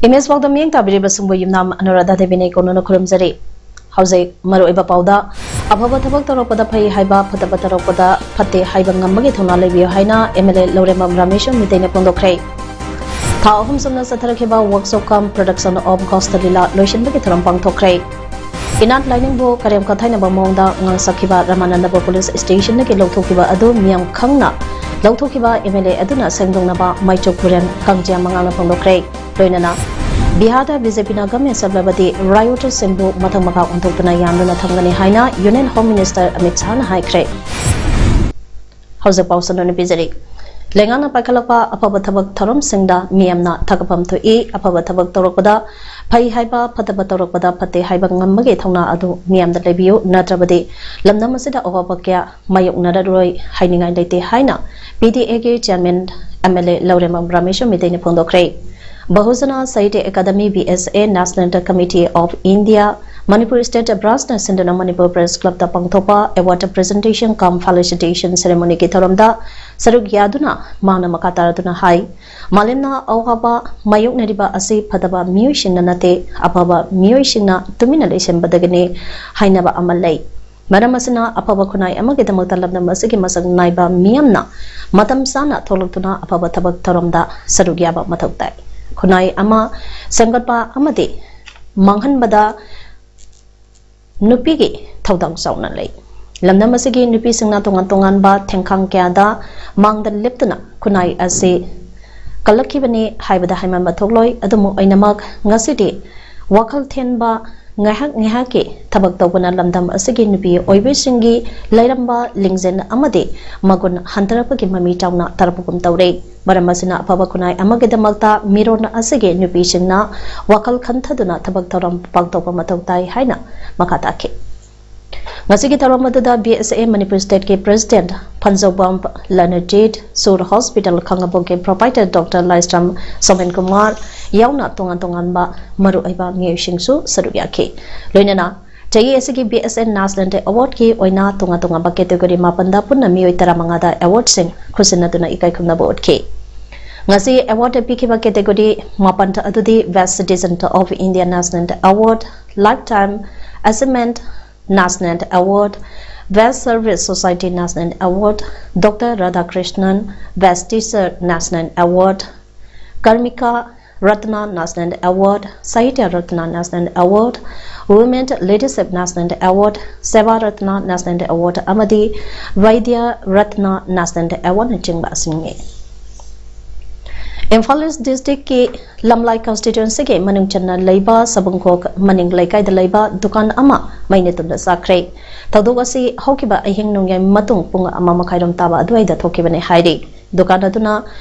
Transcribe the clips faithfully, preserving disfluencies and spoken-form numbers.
Image ꯄꯥꯎꯗ ꯃꯤꯠꯌꯦꯡ ꯇꯥꯕꯤꯔꯤꯕꯁꯤꯡꯕꯨ ꯌꯨꯝꯅꯥꯝ ꯑꯅꯨꯔꯥꯙꯥ ꯗꯦꯕꯤꯅ ꯏꯀꯣꯟꯅꯅ ꯈꯨꯔꯨꯝꯖꯔꯤ꯫ ꯍꯧꯖꯤꯛ ꯃꯔꯨꯑꯣꯏꯕ ꯄꯥꯎꯗ, ꯑꯐꯕ ꯊꯕꯛ ꯇꯧꯔꯛꯄꯗ ꯐꯩ ꯍꯥꯏꯕ, ꯐꯠꯇꯕ ꯇꯧꯔꯛꯄꯗ ꯐꯠꯇꯦ ꯍꯥꯏꯕ ꯉꯝꯕꯒꯤ ꯊꯧꯅꯥ ꯂꯩꯕꯤꯌꯨ ꯍꯥꯏꯅ M L A Lourembam Rameshwar ꯃꯤꯇꯩꯅ ꯐꯣꯡꯗꯣꯛꯈ꯭ꯔꯦ꯫ ꯊꯥ ꯑꯍꯨꯝ ꯆꯨꯞꯅ ꯆꯠꯊꯔꯛꯈꯤꯕ workshop cum production of ꯒꯣꯁꯇ ꯂꯤꯂꯥ ꯂꯣꯏꯁꯤꯟꯕꯒꯤ ꯊꯧꯔꯝ ꯄꯥꯡꯊꯣꯛꯈ꯭ꯔꯦ꯫ ꯏꯅꯥꯠ ꯂꯥꯏꯅꯤꯡꯕꯨ ꯀꯔꯦꯝ ꯀꯊꯥꯏꯅꯕ ꯃꯑꯣꯡꯗ ꯉꯥꯡꯁꯛꯈꯤꯕ ꯔꯃꯥꯅꯟꯗꯄꯨꯔ ꯄꯨꯂꯤꯁ ꯁ꯭ꯇꯦꯁꯟꯗꯒꯤ ꯂꯧꯊꯣꯛꯈꯤꯕ ꯑꯗꯨ ꯃꯤꯌꯥꯝ ꯈꯪꯅ ꯂꯧꯊꯣꯛꯈꯤꯕ ꯑꯦꯝ ꯑꯦꯜ ꯑꯦ ꯑꯗꯨꯅ ꯁꯦꯡꯗꯣꯛꯅꯕ ꯃꯥꯏꯆꯨꯞ ꯄꯨꯔꯦꯝ ꯀꯥꯡꯖꯩ ꯃꯉꯥꯜꯅ ꯐꯣꯡꯗꯣꯛꯈ꯭ꯔꯦ꯫ ꯂꯣꯏꯅꯅ ꯕꯤꯍꯥꯔꯗ ꯕꯤ ꯖꯦ ꯄꯤꯅ government ꯆꯠꯂꯕꯗꯤ rioters ꯁꯤꯡꯕꯨ ꯃꯊꯪ ꯃꯈꯥ ꯑꯣꯟꯊꯣꯛꯇꯨꯅ ꯌꯥꯝꯗꯨꯅ ꯊꯝꯒꯅꯤ ꯍꯥꯏꯅ Union Home Minister ꯑꯃꯤꯠ ꯁꯥꯍꯅ ꯍꯥꯏꯈ꯭ꯔꯦ꯫ ꯍꯧꯖꯤꯛ ꯄꯥꯎ ꯁꯟꯗꯣꯛꯅ ꯄꯤꯖꯔꯤ꯫ ꯂꯩꯉꯥꯛꯅ ꯄꯥꯏꯈꯠꯂꯛꯄ ꯑꯐꯕ ꯊꯕꯛ ꯊꯧꯔꯝꯁꯤꯡꯗ ꯃꯤꯌꯥꯝꯅ ꯊꯥꯒꯠꯐꯝ ꯊꯣꯛꯏ꯫ ꯑꯐꯕ ꯊꯕꯛ ꯇꯧꯔꯛꯄꯗ ꯐꯩ ꯍꯥꯏꯕ, ꯐꯠꯇꯕ ꯇꯧꯔꯛꯄꯗ ꯐꯠꯇꯦ ꯍꯥꯏꯕ ꯉꯝꯕꯒꯤ ꯊꯧꯅꯥ ꯑꯗꯨ ꯃꯤꯌꯥꯝꯗ ꯂꯩꯕꯤꯌꯨ, ꯅꯠꯇ꯭ꯔꯕꯗꯤ ꯂꯝꯗꯝ ꯑꯁꯤꯗ ꯑꯋꯥꯕ ꯀꯌꯥ ꯃꯥꯌꯣꯛꯅꯔꯔꯣꯏ ꯍꯥꯏꯅꯤꯡꯉꯥꯏ ꯂꯩꯇꯦ ꯍꯥꯏꯅ ꯄꯤ ꯗꯤ ꯑꯦꯒꯤ chairman M L A Lourembam Rameshwar ꯃꯤꯇꯩꯅ ꯐꯣꯡꯗꯣꯛꯈ꯭ꯔꯦ꯫ Bahujan Sahitya academy, B S A, National Committee of India, Manipur state branch ꯅ ꯁꯤꯟꯗꯨꯅ ꯃꯅꯤꯄꯨꯔ press club ꯇ ꯄꯥꯡꯊꯣꯛꯄ award presentation cum felicitation ceremony ꯒꯤ ꯊꯧꯔꯝꯗ ꯁꯔꯨꯛ ꯌꯥꯗꯨꯅ ꯃꯥꯅ ꯃꯈꯥ ꯇꯥꯔꯗꯨꯅ ꯍꯥꯏ, ꯃꯥꯂꯦꯝꯅ ꯑꯋꯥꯕ ꯃꯥꯌꯣꯛꯅꯔꯤꯕ ꯑꯁꯤ ꯐꯠꯇꯕ ꯃꯤꯑꯣꯏꯁꯤꯡꯅ ꯅꯠꯇꯦ, ꯑꯐꯕ ꯃꯤꯑꯣꯏꯁꯤꯡꯅ ꯇꯨꯃꯤꯟꯅ ꯂꯩꯁꯤꯟꯕꯗꯒꯤꯅꯤ ꯍꯥꯏꯅꯕ ꯑꯃ ꯂꯩ꯫ ꯃꯔꯝ ꯑꯁꯤꯅ ꯑꯐꯕ ꯈꯨꯟꯅꯥꯏ ꯑꯃꯒꯤꯗꯃꯛꯇ ꯂꯝꯗꯝ ꯑꯁꯤꯒꯤ ꯃꯁꯛ ꯅꯥꯏꯕ ꯃꯤꯌꯥꯝꯅ ꯃꯇꯝ ꯆꯥꯅ ꯊꯣꯛꯂꯛꯇꯨꯅ ꯑꯐꯕ ꯊꯕꯛ ꯊꯧꯔꯝꯗ ꯁꯔꯨꯛ ꯌꯥꯕ ꯃꯊꯧ ꯇꯥꯏ꯫ ꯈꯨꯟꯅꯥꯏ ꯑꯃ ꯁꯦꯝꯒꯠꯄ ꯑꯃꯗꯤ ꯃꯥꯡꯍꯟꯕꯗ ꯅꯨꯄꯤꯒꯤ ꯊꯧꯗꯥꯡ ꯆꯥꯎꯅ ꯂꯩ꯫ ꯂꯝꯗꯝ ꯑꯁꯤꯒꯤ ꯅꯨꯄꯤꯁꯤꯡꯅ ꯇꯣꯉꯥꯟ ꯇꯣꯉꯥꯟꯕ ꯊꯦꯡꯈꯥꯡ ꯀꯌꯥꯗ ꯃꯥꯡꯗ ꯂꯦꯞꯇꯨꯅ ꯈꯨꯟꯅꯥꯏ ꯑꯁꯤ ꯀꯜꯂꯛꯈꯤꯕꯅꯤ ꯍꯥꯏꯕꯗ ꯍꯥꯏꯃꯟꯕ ꯊꯣꯛꯂꯣꯏ꯫ ꯑꯗꯨꯕꯨ ꯑꯣꯏꯅꯃꯛ ꯉꯁꯤꯗꯤ ꯋꯥꯈꯜ ꯊꯦꯟꯕ ꯉꯥꯏꯍꯥꯛ ꯉꯥꯏꯍꯥꯛꯀꯤ ꯊꯕꯛ ꯇꯧꯕꯅ ꯂꯝꯗꯝ ꯑꯁꯤꯒꯤ ꯅꯨꯄꯤ ꯑꯣꯏꯕꯤꯁꯤꯡꯒꯤ ꯂꯩꯔꯝꯕ ꯂꯤꯡꯖꯦꯜ ꯑꯃꯗꯤ ꯃꯒꯨꯟ ꯍꯟꯊꯔꯛꯄꯒꯤ ꯃꯃꯤ ꯆꯥꯎꯅ ꯇꯥꯔꯛꯄꯒꯨꯝ ꯇꯧꯔꯦ꯫ ꯃꯔꯝ ꯑꯁꯤꯅ ꯑꯐꯕ ꯈꯨꯟꯅꯥꯏ ꯑꯃꯒꯤꯗꯃꯛꯇ ꯃꯤꯔꯣꯟ ꯑꯁꯤꯒꯤ ꯅꯨꯄꯤꯁꯤꯡꯅ ꯋꯥꯈꯜ ꯈꯟꯊꯗꯨꯅ ꯊꯕꯛ ꯊꯧꯔꯝ ꯄꯥꯡꯊꯣꯛꯄ ꯃꯊꯧ ꯇꯥꯏ ꯍꯥꯏꯅ ꯃꯈꯥ ꯇꯥꯈꯤ꯫ ꯉꯁꯤꯒꯤ ꯊꯧꯔꯝ ꯑꯗꯨꯗ B S A Manipur State ꯀꯤ President ꯐꯟꯖꯧꯕꯝ ꯂꯅꯔꯖꯤꯠ, ꯁꯨꯔ Hospital ꯈꯥꯉꯕꯣꯛꯀꯤ Proprietor Doctor ꯂꯥꯏꯁ꯭ꯔꯝ ꯁꯣꯃꯦꯟ ꯀꯨꯃꯥꯔ ꯌꯥꯎꯅ ꯇꯣꯉꯥꯟ ꯇꯣꯉꯥꯟꯕ ꯃꯔꯨꯑꯣꯏꯕ ꯃꯤꯑꯣꯏꯁꯤꯡꯁꯨ ꯁꯔꯨꯛ ꯌꯥꯈꯤ꯫ ꯂꯣꯏꯅꯅ ꯆꯍꯤ ꯑꯁꯤꯒꯤ B S A National Award ꯀꯤ ꯑꯣꯏꯅ ꯇꯣꯉꯥꯟ ꯇꯣꯉꯥꯟꯕ category ꯃꯥꯄꯟꯗ ꯄꯨꯟꯅ ꯃꯤꯑꯣꯏ ꯇꯔꯥꯃꯉꯥꯗ award ꯁꯤꯡ ꯈꯨꯠꯁꯤꯟꯅꯗꯨꯅ ꯏꯀꯥꯏ ꯈꯨꯝꯅꯕ ꯎꯠꯈꯤ꯫ ꯉꯁꯤ award ꯄꯤꯈꯤꯕ category ꯃꯥꯄꯟ ꯑꯗꯨꯗꯤ Best Citizen of India National Award, Lifetime Achievement National Award, Best Service Society National Award, Doctor Radhakrishnan Best Teacher National Award, Karmika Ratna National Award, Sahitya Ratna National Award, Women Leadership National Award, Seva Ratna National Award ꯑꯃꯗꯤ Vaidya Ratna National Award ꯅꯆꯤꯡꯕ ꯑꯁꯤꯅꯤ꯫ ꯏꯝꯐꯥꯜ ꯏꯁ ꯗꯤꯁꯇ꯭ꯔꯤꯛꯀꯤ ꯂꯝꯂꯥꯏ ꯀꯟꯁꯇꯤꯇ꯭ꯋꯦꯟꯁꯤꯒꯤ ꯃꯅꯨꯡ ꯆꯟꯅ ꯂꯩꯕ ꯁꯕꯨꯡꯈꯣꯛ ꯃꯅꯤꯡ ꯂꯩꯀꯥꯏꯗ ꯂꯩꯕ ꯗꯨꯀꯥꯟ ꯑꯃ ꯃꯩꯅ ꯇꯨꯝꯅ ꯆꯥꯛꯈ꯭ꯔꯦ꯫ ꯊꯧꯗꯣꯛ ꯑꯁꯤ ꯍꯧꯈꯤꯕ ꯑꯍꯤꯡ ꯅꯣꯡꯌꯥꯏ ꯃꯇꯨꯡ ꯄꯨꯡ ꯑꯃ ꯃꯈꯥꯏꯔꯣꯝ ꯇꯥꯕ ꯑꯗꯨꯋꯥꯏꯗ ꯊꯣꯛꯈꯤꯕꯅꯤ ꯍꯥꯏꯔꯤ꯫ ꯗꯨꯀꯥꯟ ꯑꯗꯨꯅ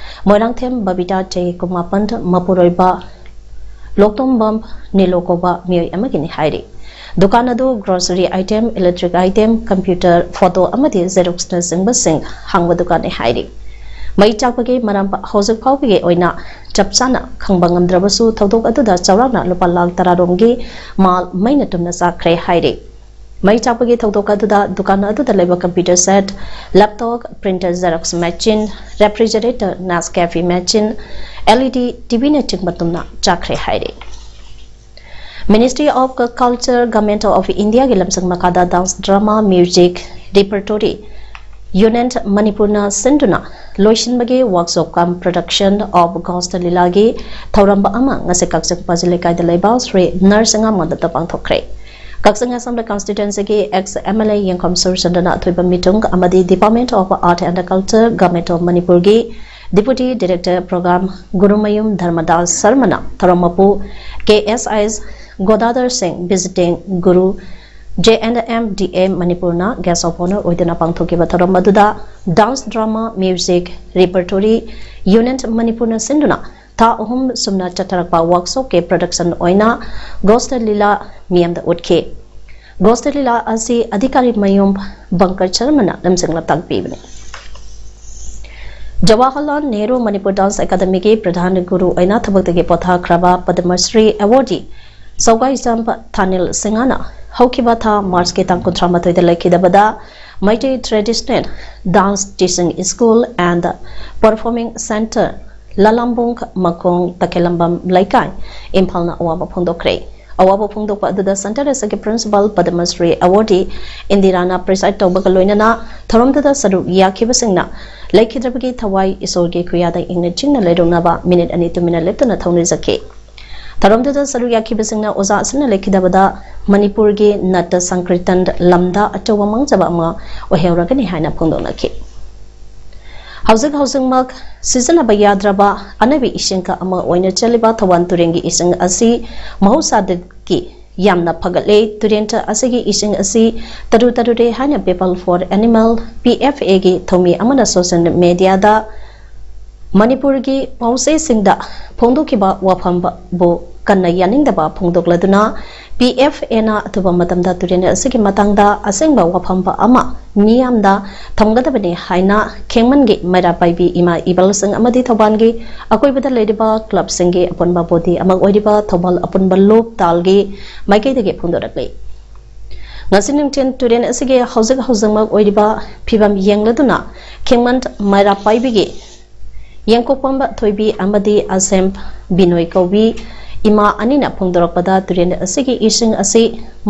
ꯃꯣꯏꯔꯥꯡꯊꯦꯝ ꯕꯕꯤꯇꯥ, ꯆꯍꯤ ꯀꯨꯟꯃꯥꯄꯟ, ꯃꯄꯨꯔꯣꯏꯕ ꯂꯣꯛꯇꯣꯝꯕꯝ ꯅꯤꯂꯣ ꯀꯧꯕ ꯃꯤꯑꯣꯏ ꯑꯃꯒꯤꯅꯤ ꯍꯥꯏꯔꯤ꯫ ꯗꯨꯀꯥꯟ ꯑꯗꯨ grocery item, electric item, computer, photo ꯑꯃꯗꯤ Xeroxꯅꯆꯤꯡꯕꯁꯤꯡ ꯍꯥꯡꯕ ꯗꯨꯀꯥꯟꯅꯤ ꯍꯥꯏꯔꯤ꯫ ꯃꯩ ꯆꯥꯛꯄꯒꯤ ꯃꯔꯝ ꯍꯧꯖꯤꯛ ꯐꯥꯎꯕꯒꯤ ꯑꯣꯏꯅ ꯆꯞ ꯆꯥꯅ ꯈꯪꯕ ꯉꯝꯗ꯭ꯔꯕꯁꯨ, ꯊꯧꯗꯣꯛ ꯑꯗꯨꯗ ꯆꯥꯎꯔꯥꯛꯅ ꯂꯨꯄꯥ ꯂꯥꯈ ꯇꯔꯥ ꯔꯣꯝꯒꯤ ꯃꯥꯜ ꯃꯩꯅ ꯇꯨꯝꯅ ꯆꯥꯛꯈ꯭ꯔꯦ ꯍꯥꯏꯔꯤ꯫ ꯃꯩ ꯆꯥꯛꯄꯒꯤ ꯊꯧꯗꯣꯛ ꯑꯗꯨꯗ ꯗꯨꯀꯥꯟ ꯑꯗꯨꯗ ꯂꯩꯕ computer set, laptop, printer, Xerox machine, refrigerator, Nescafe machine, L E D T Vꯅꯆꯤꯡꯕ ꯇꯨꯝꯅ ꯆꯥꯛꯈ꯭ꯔꯦ ꯍꯥꯏꯔꯤ꯫ Ministry of Culture, Government of Indiaꯒꯤ ꯂꯝꯁꯤꯡ ꯃꯈꯥꯗ dance, drama, music repertory Unit ꯃꯅꯤꯄꯨꯔꯅ ꯁꯤꯟꯗꯨꯅ ꯂꯣꯏꯁꯤꯟꯕꯒꯤ workshop cum production of ꯒꯣꯁꯇ ꯂꯤꯂꯥꯒꯤ ꯊꯧꯔꯝ ꯑꯃ ꯉꯁꯤ ꯀꯛꯆꯤꯡ ꯄꯥꯖꯤ ꯂꯩꯀꯥꯏꯗ ꯂꯩꯕ ꯁ꯭ꯔꯤ ꯅꯔꯁꯤꯡꯍ ꯃꯟꯗꯞꯇ ꯄꯥꯡꯊꯣꯛꯈ꯭ꯔꯦ꯫ ꯀꯛꯆꯤꯡ Assembly Constituencyꯒꯤ ex M L A ꯌꯦꯡꯈꯣꯝ ꯁꯨꯔꯆꯟꯗ꯭ꯔꯅ ꯑꯊꯣꯏꯕ ꯃꯤꯇꯨꯡ ꯑꯃꯗꯤ Department of Art and Culture, Government of ꯃꯅꯤꯄꯨꯔꯒꯤ Deputy Director Program ꯒꯨꯔꯨꯃꯌꯨꯝ ꯙꯔꯃꯗꯥꯁ ꯁꯔꯃꯅ ꯊꯧꯔꯝ ꯃꯄꯨ K S I S ꯒꯣꯗꯥꯙꯔ ꯁꯤꯡ, ꯚꯤꯖꯤꯇꯤꯡ ꯒꯨꯔꯨ, ꯖꯦ ꯑꯦꯟ ꯑꯦꯝ ꯗꯤ ꯑꯦ ꯃꯅꯤꯄꯨꯔꯅ guest of honour ꯑꯣꯏꯗꯨꯅ ꯄꯥꯡꯊꯣꯛꯈꯤꯕ ꯊꯧꯔꯝ ꯑꯗꯨꯗ dance, drama, music, repertory, unit ꯃꯅꯤꯄꯨꯔꯅ ꯁꯤꯟꯗꯨꯅ ꯊꯥ ꯑꯍꯨꯝ ꯁꯨꯝꯅ ꯆꯠꯊꯔꯛꯄ workshopꯀꯤ production ꯑꯣꯏꯅ ꯒꯣꯁꯇ ꯂꯤꯂꯥ ꯃꯤꯌꯥꯝꯗ ꯎꯠꯈꯤ꯫ ꯒꯣꯁꯇ ꯂꯤꯂꯥ ꯑꯁꯤ ꯑꯙꯤꯀꯥꯔꯤ ꯃꯌꯨꯝ ꯕꯪꯀꯔ ꯁꯔꯃꯅ ꯂꯝꯖꯤꯡ ꯂꯝꯇꯥꯛꯄꯤꯕꯅꯤ꯫ ꯖꯋꯥꯍꯔꯂꯥꯜ ꯅꯦꯍꯔꯨ ꯃꯅꯤꯄꯨꯔ dance academyꯒꯤ ꯄ꯭ꯔꯙꯥꯟ ꯒꯨꯔꯨ ꯑꯣꯏꯅ ꯊꯕꯛꯇꯒꯤ ꯄꯣꯊꯥꯈ꯭ꯔꯕ ꯄꯗꯃ ꯁ꯭ꯔꯤ awardee ꯁꯧꯒꯥꯏꯖꯝ ꯊꯥꯅꯤꯜ ꯁꯤꯡꯍꯅ ꯍꯧꯈꯤꯕ ꯊꯥ Marchꯀꯤ ꯇꯥꯡ ꯀꯨꯟꯊ꯭ꯔꯥ ꯃꯥꯊꯣꯏꯗ ꯂꯩꯈꯤꯗꯕꯗ Meitei Traditional Dance Teaching School and Performing Centre, ꯂꯂꯥꯝꯕꯨꯡ ꯃꯈꯣꯡ, ꯇꯈꯦꯂꯝꯕꯝ ꯂꯩꯀꯥꯏ, ꯏꯝꯐꯥꯜꯅ ꯑꯋꯥꯕ ꯐꯣꯡꯗꯣꯛꯈ꯭ꯔꯦ꯫ ꯑꯋꯥꯕ ꯐꯣꯡꯗꯣꯛꯄ ꯑꯗꯨꯗ centre ꯑꯁꯤꯒꯤ principal Padma Shri awardee ꯏꯟꯗꯤꯔꯥꯅ preside ꯇꯧꯕꯒ ꯂꯣꯏꯅꯅ ꯊꯧꯔꯝꯗꯨꯗ ꯁꯔꯨꯛ ꯌꯥꯈꯤꯕꯁꯤꯡꯅ ꯂꯩꯈꯤꯗ꯭ꯔꯕꯒꯤ ꯊꯋꯥꯏ ꯏꯁꯣꯔꯒꯤ ꯈꯨꯌꯥꯗ ꯏꯪꯅ ꯆꯤꯡꯅ ꯂꯩꯔꯣꯛꯅꯕ minute ꯑꯅꯤ ꯇꯨꯃꯤꯟꯅ ꯂꯦꯞꯇꯅ ꯊꯧꯅꯤꯖꯈꯤ꯫ ꯊꯧꯔꯝꯗꯨꯗ ꯁꯔꯨꯛ ꯌꯥꯈꯤꯕꯁꯤꯡꯅ ꯑꯣꯖꯥ ꯑꯁꯤꯅ ꯂꯩꯈꯤꯗꯕꯗ ꯃꯅꯤꯄꯨꯔꯒꯤ ꯅꯠꯇ ꯁꯪꯀ꯭ꯔꯤꯇꯟ ꯂꯝꯗ ꯑꯆꯧꯕ ꯃꯥꯡꯖꯕ ꯑꯃ ꯑꯣꯏꯍꯧꯔꯒꯅꯤ ꯍꯥꯏꯅ ꯐꯣꯡꯗꯣꯛꯅꯈꯤ꯫ ꯍꯧꯖꯤꯛ ꯍꯧꯖꯤꯛꯃꯛ ꯁꯤꯖꯤꯟꯅꯕ ꯌꯥꯗ꯭ꯔꯕ ꯑꯅꯩꯕ ꯏꯁꯤꯡꯒ ꯑꯃ ꯑꯣꯏꯅ ꯆꯦꯜꯂꯤꯕ ꯊꯧꯕꯥꯜ ꯇꯨꯔꯦꯜꯒꯤ ꯏꯁꯤꯡ ꯑꯁꯤ ꯃꯍꯧꯁꯥꯗꯒꯤ ꯌꯥꯝꯅ ꯐꯒꯠꯂꯦ꯫ ꯇꯨꯔꯦꯜ ꯑꯁꯤꯒꯤ ꯏꯁꯤꯡ ꯑꯁꯤ ꯇꯔꯨ ꯇꯔꯨꯔꯦ ꯍꯥꯏꯅ People for Animal, P F Aꯒꯤ ꯊꯧꯃꯤ ꯑꯃꯅ social mediaꯗ ꯃꯅꯤꯄꯨꯔꯒꯤ ꯄꯥꯎꯆꯦꯁꯤꯡꯗ ꯐꯣꯡꯗꯣꯛꯈꯤꯕ ꯋꯥꯐꯝꯕꯨ ꯀꯟꯅ ꯌꯥꯅꯤꯡꯗꯕ ꯐꯣꯡꯗꯣꯛꯂꯗꯨꯅ P F Aꯅ ꯑꯊꯨꯕ ꯃꯇꯝꯗ ꯇꯨꯔꯦꯜ ꯑꯁꯤꯒꯤ ꯃꯇꯥꯡꯗ ꯑꯁꯦꯡꯕ ꯋꯥꯐꯝꯕ ꯑꯃ ꯃꯤꯌꯥꯝꯗ ꯊꯝꯒꯗꯕꯅꯤ ꯍꯥꯏꯅ ꯈꯦꯡꯃꯟꯒꯤ ꯃꯩꯔꯥ ꯄꯥꯏꯕꯤ ꯏꯃꯥ ꯏꯕꯜꯁꯤꯡ ꯑꯃꯗꯤ ꯊꯧꯕꯥꯜꯒꯤ ꯑꯀꯣꯏꯕꯗ ꯂꯩꯔꯤꯕ clubꯁꯤꯡꯒꯤ ꯑꯄꯨꯟꯕ body ꯑꯃ ꯑꯣꯏꯔꯤꯕ ꯊꯧꯕꯥꯜ ꯑꯄꯨꯟꯕ ꯂꯣꯛ ꯇꯥꯜꯒꯤ ꯃꯥꯏꯀꯩꯗꯒꯤ ꯐꯣꯡꯗꯣꯔꯛꯂꯤ꯫ ꯉꯁꯤ ꯅꯨꯡꯊꯤꯜ ꯇꯨꯔꯦꯜ ꯑꯁꯤꯒꯤ ꯍꯧꯖꯤꯛ ꯍꯧꯖꯤꯛꯃꯛ ꯑꯣꯏꯔꯤꯕ ꯐꯤꯕꯝ ꯌꯦꯡꯂꯗꯨꯅ ꯈꯦꯡꯃꯟ ꯃꯩꯔꯥ ꯄꯥꯏꯕꯤꯒꯤ ꯌꯦꯡꯀꯣꯛꯄꯝꯕ ꯊꯣꯏꯕꯤ ꯑꯃꯗꯤ ꯑꯁꯦꯝ ꯕꯤꯅꯣꯏ ꯀꯧꯕꯤ ꯏꯃꯥ ꯑꯅꯤꯅ ꯐꯣꯡꯗꯣꯔꯛꯄꯗ ꯇꯨꯔꯦꯜ ꯑꯁꯤꯒꯤ ꯏꯁꯤꯡ ꯑꯁꯤ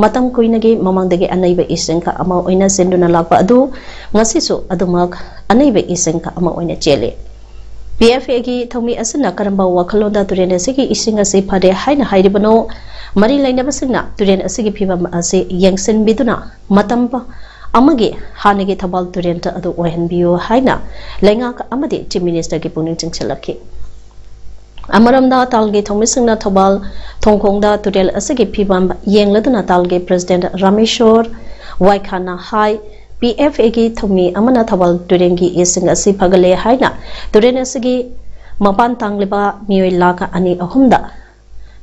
ꯃꯇꯝ ꯀꯨꯏꯅꯒꯤ ꯃꯃꯥꯡꯗꯒꯤ ꯑꯅꯩꯕ ꯏꯁꯤꯡꯈꯛ ꯑꯃ ꯑꯣꯏꯅ ꯆꯦꯟꯗꯨꯅ ꯂꯥꯛꯄ ꯑꯗꯨ ꯉꯁꯤꯁꯨ ꯑꯗꯨꯃꯛ ꯑꯅꯩꯕ ꯏꯁꯤꯡꯈꯛ ꯑꯃ ꯑꯣꯏꯅ ꯆꯦꯜꯂꯤ꯫ P F Aꯒꯤ ꯊꯧꯃꯤ ꯑꯁꯤꯅ ꯀꯔꯝꯕ ꯋꯥꯈꯜꯂꯣꯟꯗ ꯇꯨꯔꯦꯜ ꯑꯁꯤꯒꯤ ꯏꯁꯤꯡ ꯑꯁꯤ ꯐꯔꯦ ꯍꯥꯏꯅ ꯍꯥꯏꯔꯤꯕꯅꯣ? ꯃꯔꯤ ꯂꯩꯅꯕꯁꯤꯡꯅ ꯇꯨꯔꯦꯜ ꯑꯁꯤꯒꯤ ꯐꯤꯕꯝ ꯑꯁꯤ ꯌꯦꯡꯁꯤꯟꯕꯤꯗꯨꯅ ꯃꯇꯝ ꯑꯃꯒꯤ ꯍꯥꯟꯅꯒꯤ ꯊꯧꯕꯥꯜ ꯇꯨꯔꯦꯜ ꯑꯗꯨ ꯑꯣꯏꯍꯟꯕꯤꯌꯨ ꯍꯥꯏꯅ ꯂꯩꯉꯥꯛ ꯑꯃꯗꯤ Chief Ministerꯒꯤ ꯄꯨꯛꯅꯤꯡ ꯆꯤꯡꯁꯤꯜꯂꯛꯈꯤ꯫ ꯑꯃꯔꯣꯝꯗ ꯇꯥꯜꯒꯤ ꯊꯧꯃꯤꯁꯤꯡꯅ ꯊꯧꯕꯥꯜ ꯊꯣꯡꯈꯣꯡꯗ ꯇꯨꯔꯦꯜ ꯑꯁꯤꯒꯤ ꯐꯤꯕꯝ ꯌꯦꯡꯂꯗꯨꯅ ꯇꯥꯜꯒꯤ ꯄ꯭ꯔꯦꯁꯤꯗꯦꯟꯠ ꯔꯥꯃꯦꯁꯣꯔ ꯋꯥꯏꯈꯥꯅ ꯍꯥꯏ, ꯄꯤ ꯑꯦꯐ ꯑꯦꯒꯤ ꯊꯧꯃꯤ ꯑꯃꯅ ꯊꯧꯕꯥꯜ ꯇꯨꯔꯦꯜꯒꯤ ꯏꯁꯤꯡ ꯑꯁꯤ ꯐꯒꯠꯂꯦ ꯍꯥꯏꯅ ꯇꯨꯔꯦꯜ ꯑꯁꯤꯒꯤ ꯃꯄꯥꯟ ꯇꯥꯡꯂꯤꯕ ꯃꯤꯑꯣꯏ ꯂꯥꯈ ꯑꯅꯤ ꯑꯍꯨꯝꯗ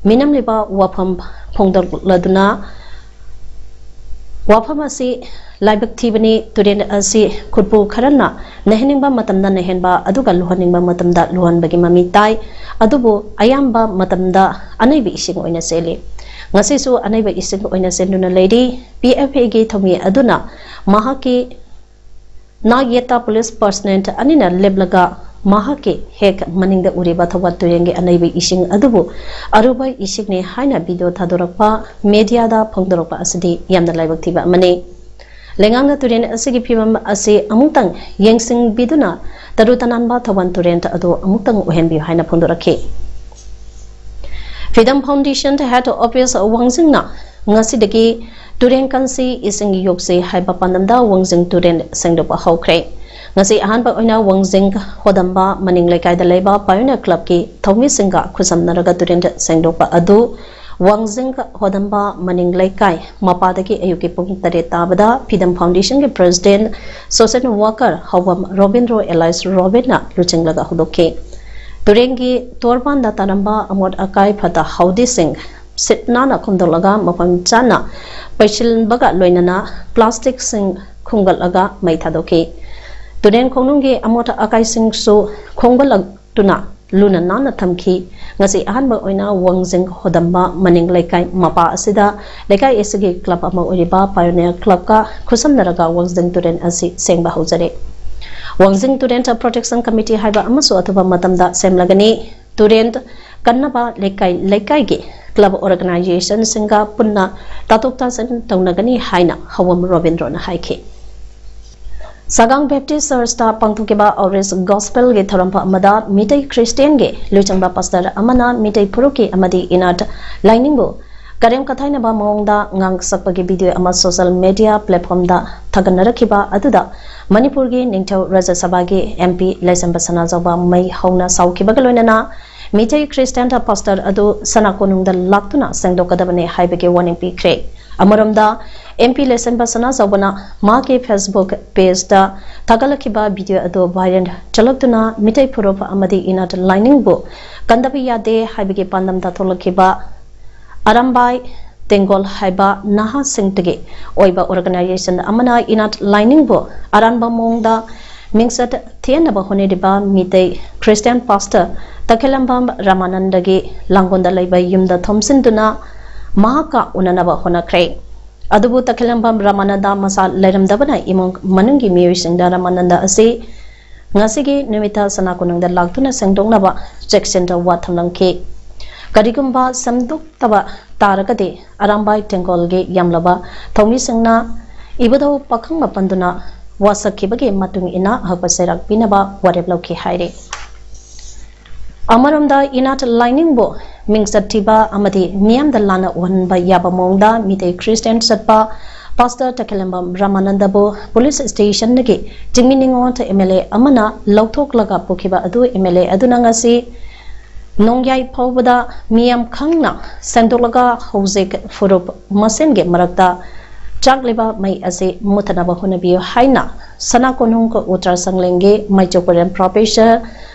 ꯃꯤꯅꯝꯂꯤꯕ ꯋꯥꯐꯝ ꯐꯣꯡꯗꯣꯛꯂꯗꯨꯅ ꯋꯥꯐꯝ ꯑꯁꯤ ꯂꯥꯏꯕꯛ ꯊꯤꯕꯅꯤ꯫ ꯇꯨꯔꯦꯜ ꯑꯁꯤ ꯈꯨꯠꯄꯨ ꯈꯔꯅ ꯅꯩꯍꯟꯅꯤꯡꯕ ꯃꯇꯝꯗ ꯅꯩꯍꯟꯕ ꯑꯗꯨꯒ ꯂꯨꯍꯟꯅꯤꯡꯕ ꯃꯇꯝꯗ ꯂꯨꯍꯟꯕꯒꯤ ꯃꯃꯤ ꯇꯥꯏ꯫ ꯑꯗꯨꯕꯨ ꯑꯌꯥꯝꯕ ꯃꯇꯝꯗ ꯑꯅꯩꯕ ꯏꯁꯤꯡ ꯑꯣꯏꯅ ꯆꯦꯜꯂꯤ꯫ ꯉꯁꯤꯁꯨ ꯑꯅꯩꯕ ꯏꯁꯤꯡ ꯑꯣꯏꯅ ꯆꯦꯟꯗꯨꯅ ꯂꯩꯔꯤ꯫ ꯄꯤ ꯑꯦꯐ ꯑꯦꯒꯤ ꯊꯧꯃꯤ ꯑꯗꯨꯅ ꯃꯍꯥꯛꯀꯤ ꯅꯥꯛ ꯌꯦꯠꯇ ꯄꯨꯂꯤꯁ ꯄꯔꯁꯅꯦꯜ ꯑꯅꯤꯅ ꯂꯦꯞꯂꯒ ꯃꯍꯥꯛꯀꯤ ꯍꯦꯛ ꯃꯅꯤꯡꯗ ꯎꯔꯤꯕ ꯊꯧꯕꯥꯜ ꯇꯨꯔꯦꯜꯒꯤ ꯑꯅꯩꯕ ꯏꯁꯤꯡ ꯑꯗꯨꯕꯨ ꯑꯔꯨꯕ ꯏꯁꯤꯡꯅꯤ ꯍꯥꯏꯅ ꯚꯤꯗꯤꯑꯣ ꯊꯥꯗꯣꯔꯛꯄ, ꯃꯦꯗꯤꯌꯥꯗ ꯐꯣꯡꯗꯣꯔꯛꯄ ꯑꯁꯤꯗꯤ ꯌꯥꯝꯅ ꯂꯥꯏꯕꯛ ꯊꯤꯕ ꯑꯃꯅꯤ꯫ ꯂꯩꯉꯥꯛꯅ ꯇꯨꯔꯦꯜ ꯑꯁꯤꯒꯤ ꯐꯤꯕꯝ ꯑꯁꯤ ꯑꯃꯨꯛꯇꯪ ꯌꯦꯡꯁꯤꯟꯕꯤꯗꯨꯅ ꯇꯔꯨ ꯇꯅꯥꯟꯕ ꯊꯧꯕꯥꯜ ꯇꯨꯔꯦꯜ ꯑꯗꯨ ꯑꯃꯨꯛꯇꯪ ꯑꯣꯏꯍꯟꯕꯤꯌꯨ ꯍꯥꯏꯅ ꯐꯣꯡꯗꯣꯔꯛꯈꯤ꯫ ꯐ꯭ꯔꯤꯗꯝ ꯐꯥꯎꯟꯗꯦꯁꯟ ꯍꯦꯗ ꯑꯣꯐꯤꯁ ꯋꯥꯡꯖꯤꯡꯅ ꯉꯁꯤꯗꯒꯤ ꯇꯨꯔꯦꯜ ꯀꯟꯁꯤ ꯏꯁꯤꯡ ꯌꯣꯛꯁꯤ ꯍꯥꯏꯕ ꯄꯥꯟꯗꯝꯗ ꯋꯥꯡꯖꯤꯡ ꯇꯨꯔꯦꯜ ꯁꯦꯡꯗꯣꯛꯄ ꯍꯧꯈ꯭ꯔꯦ꯫ ꯉꯁꯤ ꯑꯍꯥꯟꯕ ꯑꯣꯏꯅ ꯋꯥꯡꯖꯤꯡ ꯍꯣꯗꯝꯕ ꯃꯅꯤꯡ ꯂꯩꯀꯥꯏꯗ ꯂꯩꯕ ꯄꯥꯏꯑꯣꯅꯤꯌꯔ ꯀ꯭ꯂꯕꯀꯤ ꯊꯧꯃꯤꯁꯤꯡꯒ ꯈꯨꯠꯁꯝꯅꯔꯒ ꯇꯨꯔꯦꯜ ꯁꯦꯡꯗꯣꯛꯄ ꯑꯗꯨ ꯋꯥꯡꯖꯤꯡ ꯍꯣꯗꯝꯕ ꯃꯅꯤꯡ ꯂꯩꯀꯥꯏ ꯃꯄꯥꯗꯒꯤ ꯑꯌꯨꯛꯀꯤ ꯄꯨꯡ ꯇꯔꯦꯠ ꯇꯥꯕꯗ ꯐ꯭ꯔꯤꯗꯝ ꯐꯥꯎꯟꯗꯦꯁꯟꯒꯤ president social worker Houbam Robindro Alice ꯔꯣꯕꯤꯟꯅ ꯂꯨꯆꯤꯡꯂꯒ ꯍꯧꯗꯣꯛꯈꯤ꯫ ꯇꯨꯔꯦꯜꯒꯤ ꯇꯣꯔꯕꯥꯟꯗ ꯇꯥꯔꯝꯕ ꯑꯃꯣꯠ ꯑꯀꯥꯏ ꯐꯠꯇ ꯍꯥꯎꯗꯤꯁꯤꯡ ꯁꯤꯠ ꯅꯥꯟꯅ ꯈꯣꯝꯗꯣꯛꯂꯒ ꯃꯐꯝ ꯆꯥꯅ ꯄꯩꯁꯤꯟꯕꯒ ꯂꯣꯏꯅꯅ ꯄ꯭ꯂꯥꯁꯇꯤꯛꯁꯤꯡ ꯈꯨꯝꯒꯠꯂꯒ ꯃꯩ ꯊꯥꯗꯣꯛꯈꯤ꯫ ꯇꯨꯔꯦꯜ ꯈꯣꯡꯅꯨꯡꯒꯤ ꯑꯃꯣꯠ ꯑꯀꯥꯏꯁꯤꯡꯁꯨ ꯈꯣꯝꯒꯠꯂꯛꯇꯨꯅ ꯂꯨꯅ ꯅꯥꯟꯅ ꯊꯝꯈꯤ꯫ ꯉꯁꯤ ꯑꯍꯥꯟꯕ ꯑꯣꯏꯅ ꯋꯥꯡꯖꯤꯡ ꯍꯣꯗꯝꯕ ꯃꯅꯤꯡ ꯂꯩꯀꯥꯏ ꯃꯄꯥ ꯑꯁꯤꯗ ꯂꯩꯀꯥꯏ ꯑꯁꯤꯒꯤ ꯀ꯭ꯂꯕ ꯑꯃ ꯑꯣꯏꯔꯤꯕ ꯄꯥꯏꯑꯣꯅꯤꯌꯔ ꯀ꯭ꯂꯕꯀ ꯈꯨꯠꯁꯝꯅꯔꯒ ꯋꯥꯡꯖꯤꯡ ꯇꯨꯔꯦꯜ ꯑꯁꯤ ꯁꯦꯡꯕ ꯍꯧꯖꯔꯦ꯫ ꯋꯥꯡꯖꯤꯡ ꯇꯨꯔꯦꯜ ꯄ꯭ꯔꯣꯇꯦꯛꯁꯟ ꯀꯃꯤꯇꯤ ꯍꯥꯏꯕ ꯑꯃꯁꯨ ꯑꯊꯨꯕ ꯃꯇꯝꯗ ꯁꯦꯝꯂꯒꯅꯤ꯫ ꯇꯨꯔꯦꯜ ꯀꯟꯅꯕ ꯂꯩꯀꯥꯏ ꯂꯩꯀꯥꯏꯒꯤ ꯀ꯭ꯂꯕ ꯑꯣꯔꯒꯅꯥꯏꯖꯦꯁꯟꯁꯤꯡꯒ ꯄꯨꯟꯅ ꯇꯥꯊꯣꯛ ꯇꯥꯁꯤꯟ ꯇꯧꯅꯒꯅꯤ ꯍꯥꯏꯅ ꯍꯧꯕꯝ ꯔꯣꯕꯤꯟꯗ꯭ꯔꯣꯅ ꯍꯥꯏꯈꯤ꯫ ꯁꯒꯥꯡ ꯕꯦꯞꯇꯤꯁ ꯆꯔꯆꯇ ꯄꯥꯡꯊꯣꯛꯈꯤꯕ ꯑꯥꯎꯠꯔꯤꯆ ꯒꯣꯁꯄꯦꯜꯒꯤ ꯊꯧꯔꯝ ꯑꯃꯗ ꯃꯤꯇꯩ ꯈ꯭ꯔꯤꯁꯇꯤꯌꯥꯟꯒꯤ ꯂꯨꯆꯤꯡꯕ ꯄꯥꯁꯇꯔ ꯑꯃꯅ ꯃꯤꯇꯩ ꯐꯨꯔꯨꯞꯀꯤ ꯑꯃꯗꯤ ꯏꯅꯥꯠ ꯂꯥꯏꯅꯤꯡꯕꯨ ꯀꯔꯦꯝ ꯀꯊꯥꯏꯅꯕ ꯃꯑꯣꯡꯗ ꯉꯥꯡ ꯁꯛꯄꯒꯤ ꯚꯤꯗꯤꯑꯣ ꯑꯃ ꯁꯣꯁꯦꯜ ꯃꯦꯗꯤꯌꯥ ꯄ꯭ꯂꯦꯠꯐꯣꯝꯗ ꯊꯥꯒꯠꯅꯔꯛꯈꯤꯕ ꯑꯗꯨꯗ ꯃꯅꯤꯄꯨꯔꯒꯤ ꯅꯤꯡꯊꯧ ꯔꯥꯖ꯭ꯌ ꯁꯚꯥꯒꯤ ꯑꯦꯝ ꯄꯤ ꯂꯩꯁꯦꯝꯕ ꯁꯅꯥꯖꯥꯎꯕ ꯃꯩ ꯍꯧꯅ ꯁꯥꯎꯈꯤꯕꯒ ꯂꯣꯏꯅꯅ ꯃꯤꯇꯩ ꯈ꯭ꯔꯤꯁꯇꯤꯌꯥꯟ ꯄꯥꯁꯇꯔ ꯑꯗꯨ ꯁꯅꯥ ꯀꯣꯅꯨꯡꯗ ꯂꯥꯛꯇꯨꯅ ꯁꯦꯡꯗꯣꯛꯀꯗꯕꯅꯤ ꯍꯥꯏꯕꯒꯤ ꯋꯥꯔꯅꯤꯡ ꯄꯤꯈ꯭ꯔꯦ꯫ ꯑꯃꯔꯣꯝꯗ, ꯑꯦꯝ ꯄꯤ ꯂꯩꯁꯦꯝꯕ ꯁꯅꯥꯖꯥꯎꯕꯅ ꯃꯍꯥꯛꯀꯤ Facebook pageꯇ ꯊꯥꯒꯠꯂꯛꯈꯤꯕ video ꯑꯗꯨ viral ꯆꯠꯂꯛꯇꯨꯅ ꯃꯤꯇꯩ ꯐꯨꯔꯨꯞ ꯑꯃꯗꯤ ꯏꯅꯥꯠ ꯂꯥꯏꯅꯤꯡꯕꯨ ꯀꯟꯗꯕ ꯌꯥꯗꯦ ꯍꯥꯏꯕꯒꯤ ꯄꯥꯟꯗꯝꯗ ꯊꯣꯛꯂꯛꯈꯤꯕ ꯑꯔꯥꯝꯕꯥꯏ ꯇꯦꯡꯒꯣꯜ ꯍꯥꯏꯕ ꯅꯍꯥꯁꯤꯡꯗꯒꯤ ꯑꯣꯏꯕ organization ꯑꯃꯅ ꯏꯅꯥꯠ ꯂꯥꯏꯅꯤꯡꯕꯨ ꯑꯔꯥꯟꯕ ꯃꯑꯣꯡꯗ ꯃꯤꯡꯆꯠ ꯊꯤꯍꯟꯅꯕ ꯍꯣꯠꯅꯔꯤꯕ ꯃꯤꯇꯩ ꯈ꯭ꯔꯤꯁꯇꯤꯌꯥꯟ ꯄꯥꯁꯇꯔ ꯇꯈꯦꯂꯝꯕꯝ ꯔꯥꯃꯥꯅꯟꯗꯒꯤ ꯂꯥꯡꯒꯣꯜꯗ ꯂꯩꯕ ꯌꯨꯝꯗ ꯊꯣꯝꯖꯤꯟꯗꯨꯅ ꯃꯍꯥꯛꯀ ꯎꯅꯅꯕ ꯍꯣꯠꯅꯈ꯭ꯔꯦ꯫ ꯑꯗꯨꯕꯨ ꯇꯈꯦꯂꯝꯕꯝ ꯔꯥꯃꯥꯅꯟꯗ ꯃꯁꯥ ꯂꯩꯔꯝꯗꯕꯅ ꯏꯃꯨꯡ ꯃꯅꯨꯡꯒꯤ ꯃꯤꯑꯣꯏꯁꯤꯡꯗ ꯔꯥꯃꯥꯅꯟꯗ ꯑꯁꯤ ꯉꯁꯤꯒꯤ ꯅꯨꯃꯤꯠꯇ ꯁꯅꯥ ꯀꯣꯅꯨꯡꯗ ꯂꯥꯛꯇꯨꯅ ꯁꯦꯡꯗꯣꯛꯅꯕ ꯆꯦꯛꯁꯤꯟꯗ ꯋꯥ ꯊꯝꯂꯝꯈꯤ꯫ ꯀꯔꯤꯒꯨꯝꯕ ꯁꯦꯝꯗꯣꯛꯇꯕ ꯇꯥꯔꯒꯗꯤ ꯑꯔꯥꯝꯕꯥꯏ ꯇꯦꯡꯒꯣꯜꯒꯤ ꯌꯥꯝꯂꯕ ꯊꯧꯃꯤꯁꯤꯡꯅ ꯏꯕꯨꯙꯧ ꯄꯥꯈꯪ ꯃꯥꯄꯟꯗꯨꯅ ꯋꯥꯁꯛꯈꯤꯕꯒꯤ ꯃꯇꯨꯡ ꯏꯟꯅ ꯑꯍꯛꯄ ꯆꯩꯔꯥꯛ ꯄꯤꯅꯕ ꯋꯥꯔꯦꯞ ꯂꯧꯈꯤ ꯍꯥꯏꯔꯤ꯫ ꯑꯃꯔꯣꯝꯗ ꯏꯅꯥꯠ ꯂꯥꯏꯅꯤꯡꯕꯨ ꯃꯤꯡꯆꯠ ꯊꯤꯕ ꯑꯃꯗꯤ ꯃꯤꯌꯥꯝꯗ ꯂꯥꯟꯅ ꯎꯍꯟꯕ ꯌꯥꯕ ꯃꯑꯣꯡꯗ ꯃꯤꯇꯩ ꯈ꯭ꯔꯤꯁꯇꯤꯌꯥꯟ ꯆꯠꯄ ꯄꯥꯁꯇꯔ ꯇꯈꯦꯂꯝꯕꯝ ꯔꯥꯃꯥꯅꯟꯗꯕꯨ ꯄꯨꯂꯤꯁ ꯁ꯭ꯇꯦꯁꯟꯗꯒꯤ ꯆꯤꯡꯃꯤ ꯅꯤꯉꯣꯜ ꯑꯦꯝ ꯑꯦꯜ ꯑꯦ ꯑꯃꯅ ꯂꯧꯊꯣꯛꯂꯒ ꯄꯨꯈꯤꯕ ꯑꯗꯨ ꯑꯦꯝ ꯑꯦꯜ ꯑꯦ ꯑꯗꯨꯅ ꯉꯁꯤ ꯅꯣꯡꯌꯥꯏ ꯐꯥꯎꯕꯗ ꯃꯤꯌꯥꯝ ꯈꯪꯅ ꯁꯦꯡꯗꯣꯛꯂꯒ ꯍꯧꯖꯤꯛ ꯐꯨꯔꯨꯞ ꯃꯁꯦꯟꯒꯤ ꯃꯔꯛꯇ ꯆꯥꯛꯂꯤꯕ ꯃꯩ ꯑꯁꯤ ꯃꯨꯊꯠꯅꯕ ꯍꯣꯠꯅꯕꯤꯌꯨ ꯍꯥꯏꯅ ꯁꯅꯥ ꯀꯣꯅꯨꯡ ꯎꯇ꯭ꯔꯥ ꯁꯪꯂꯦꯟꯒꯤ ꯃꯥꯏꯆꯧ ꯄꯔꯦꯝ ꯄ꯭ꯔꯣꯐꯦꯁꯔ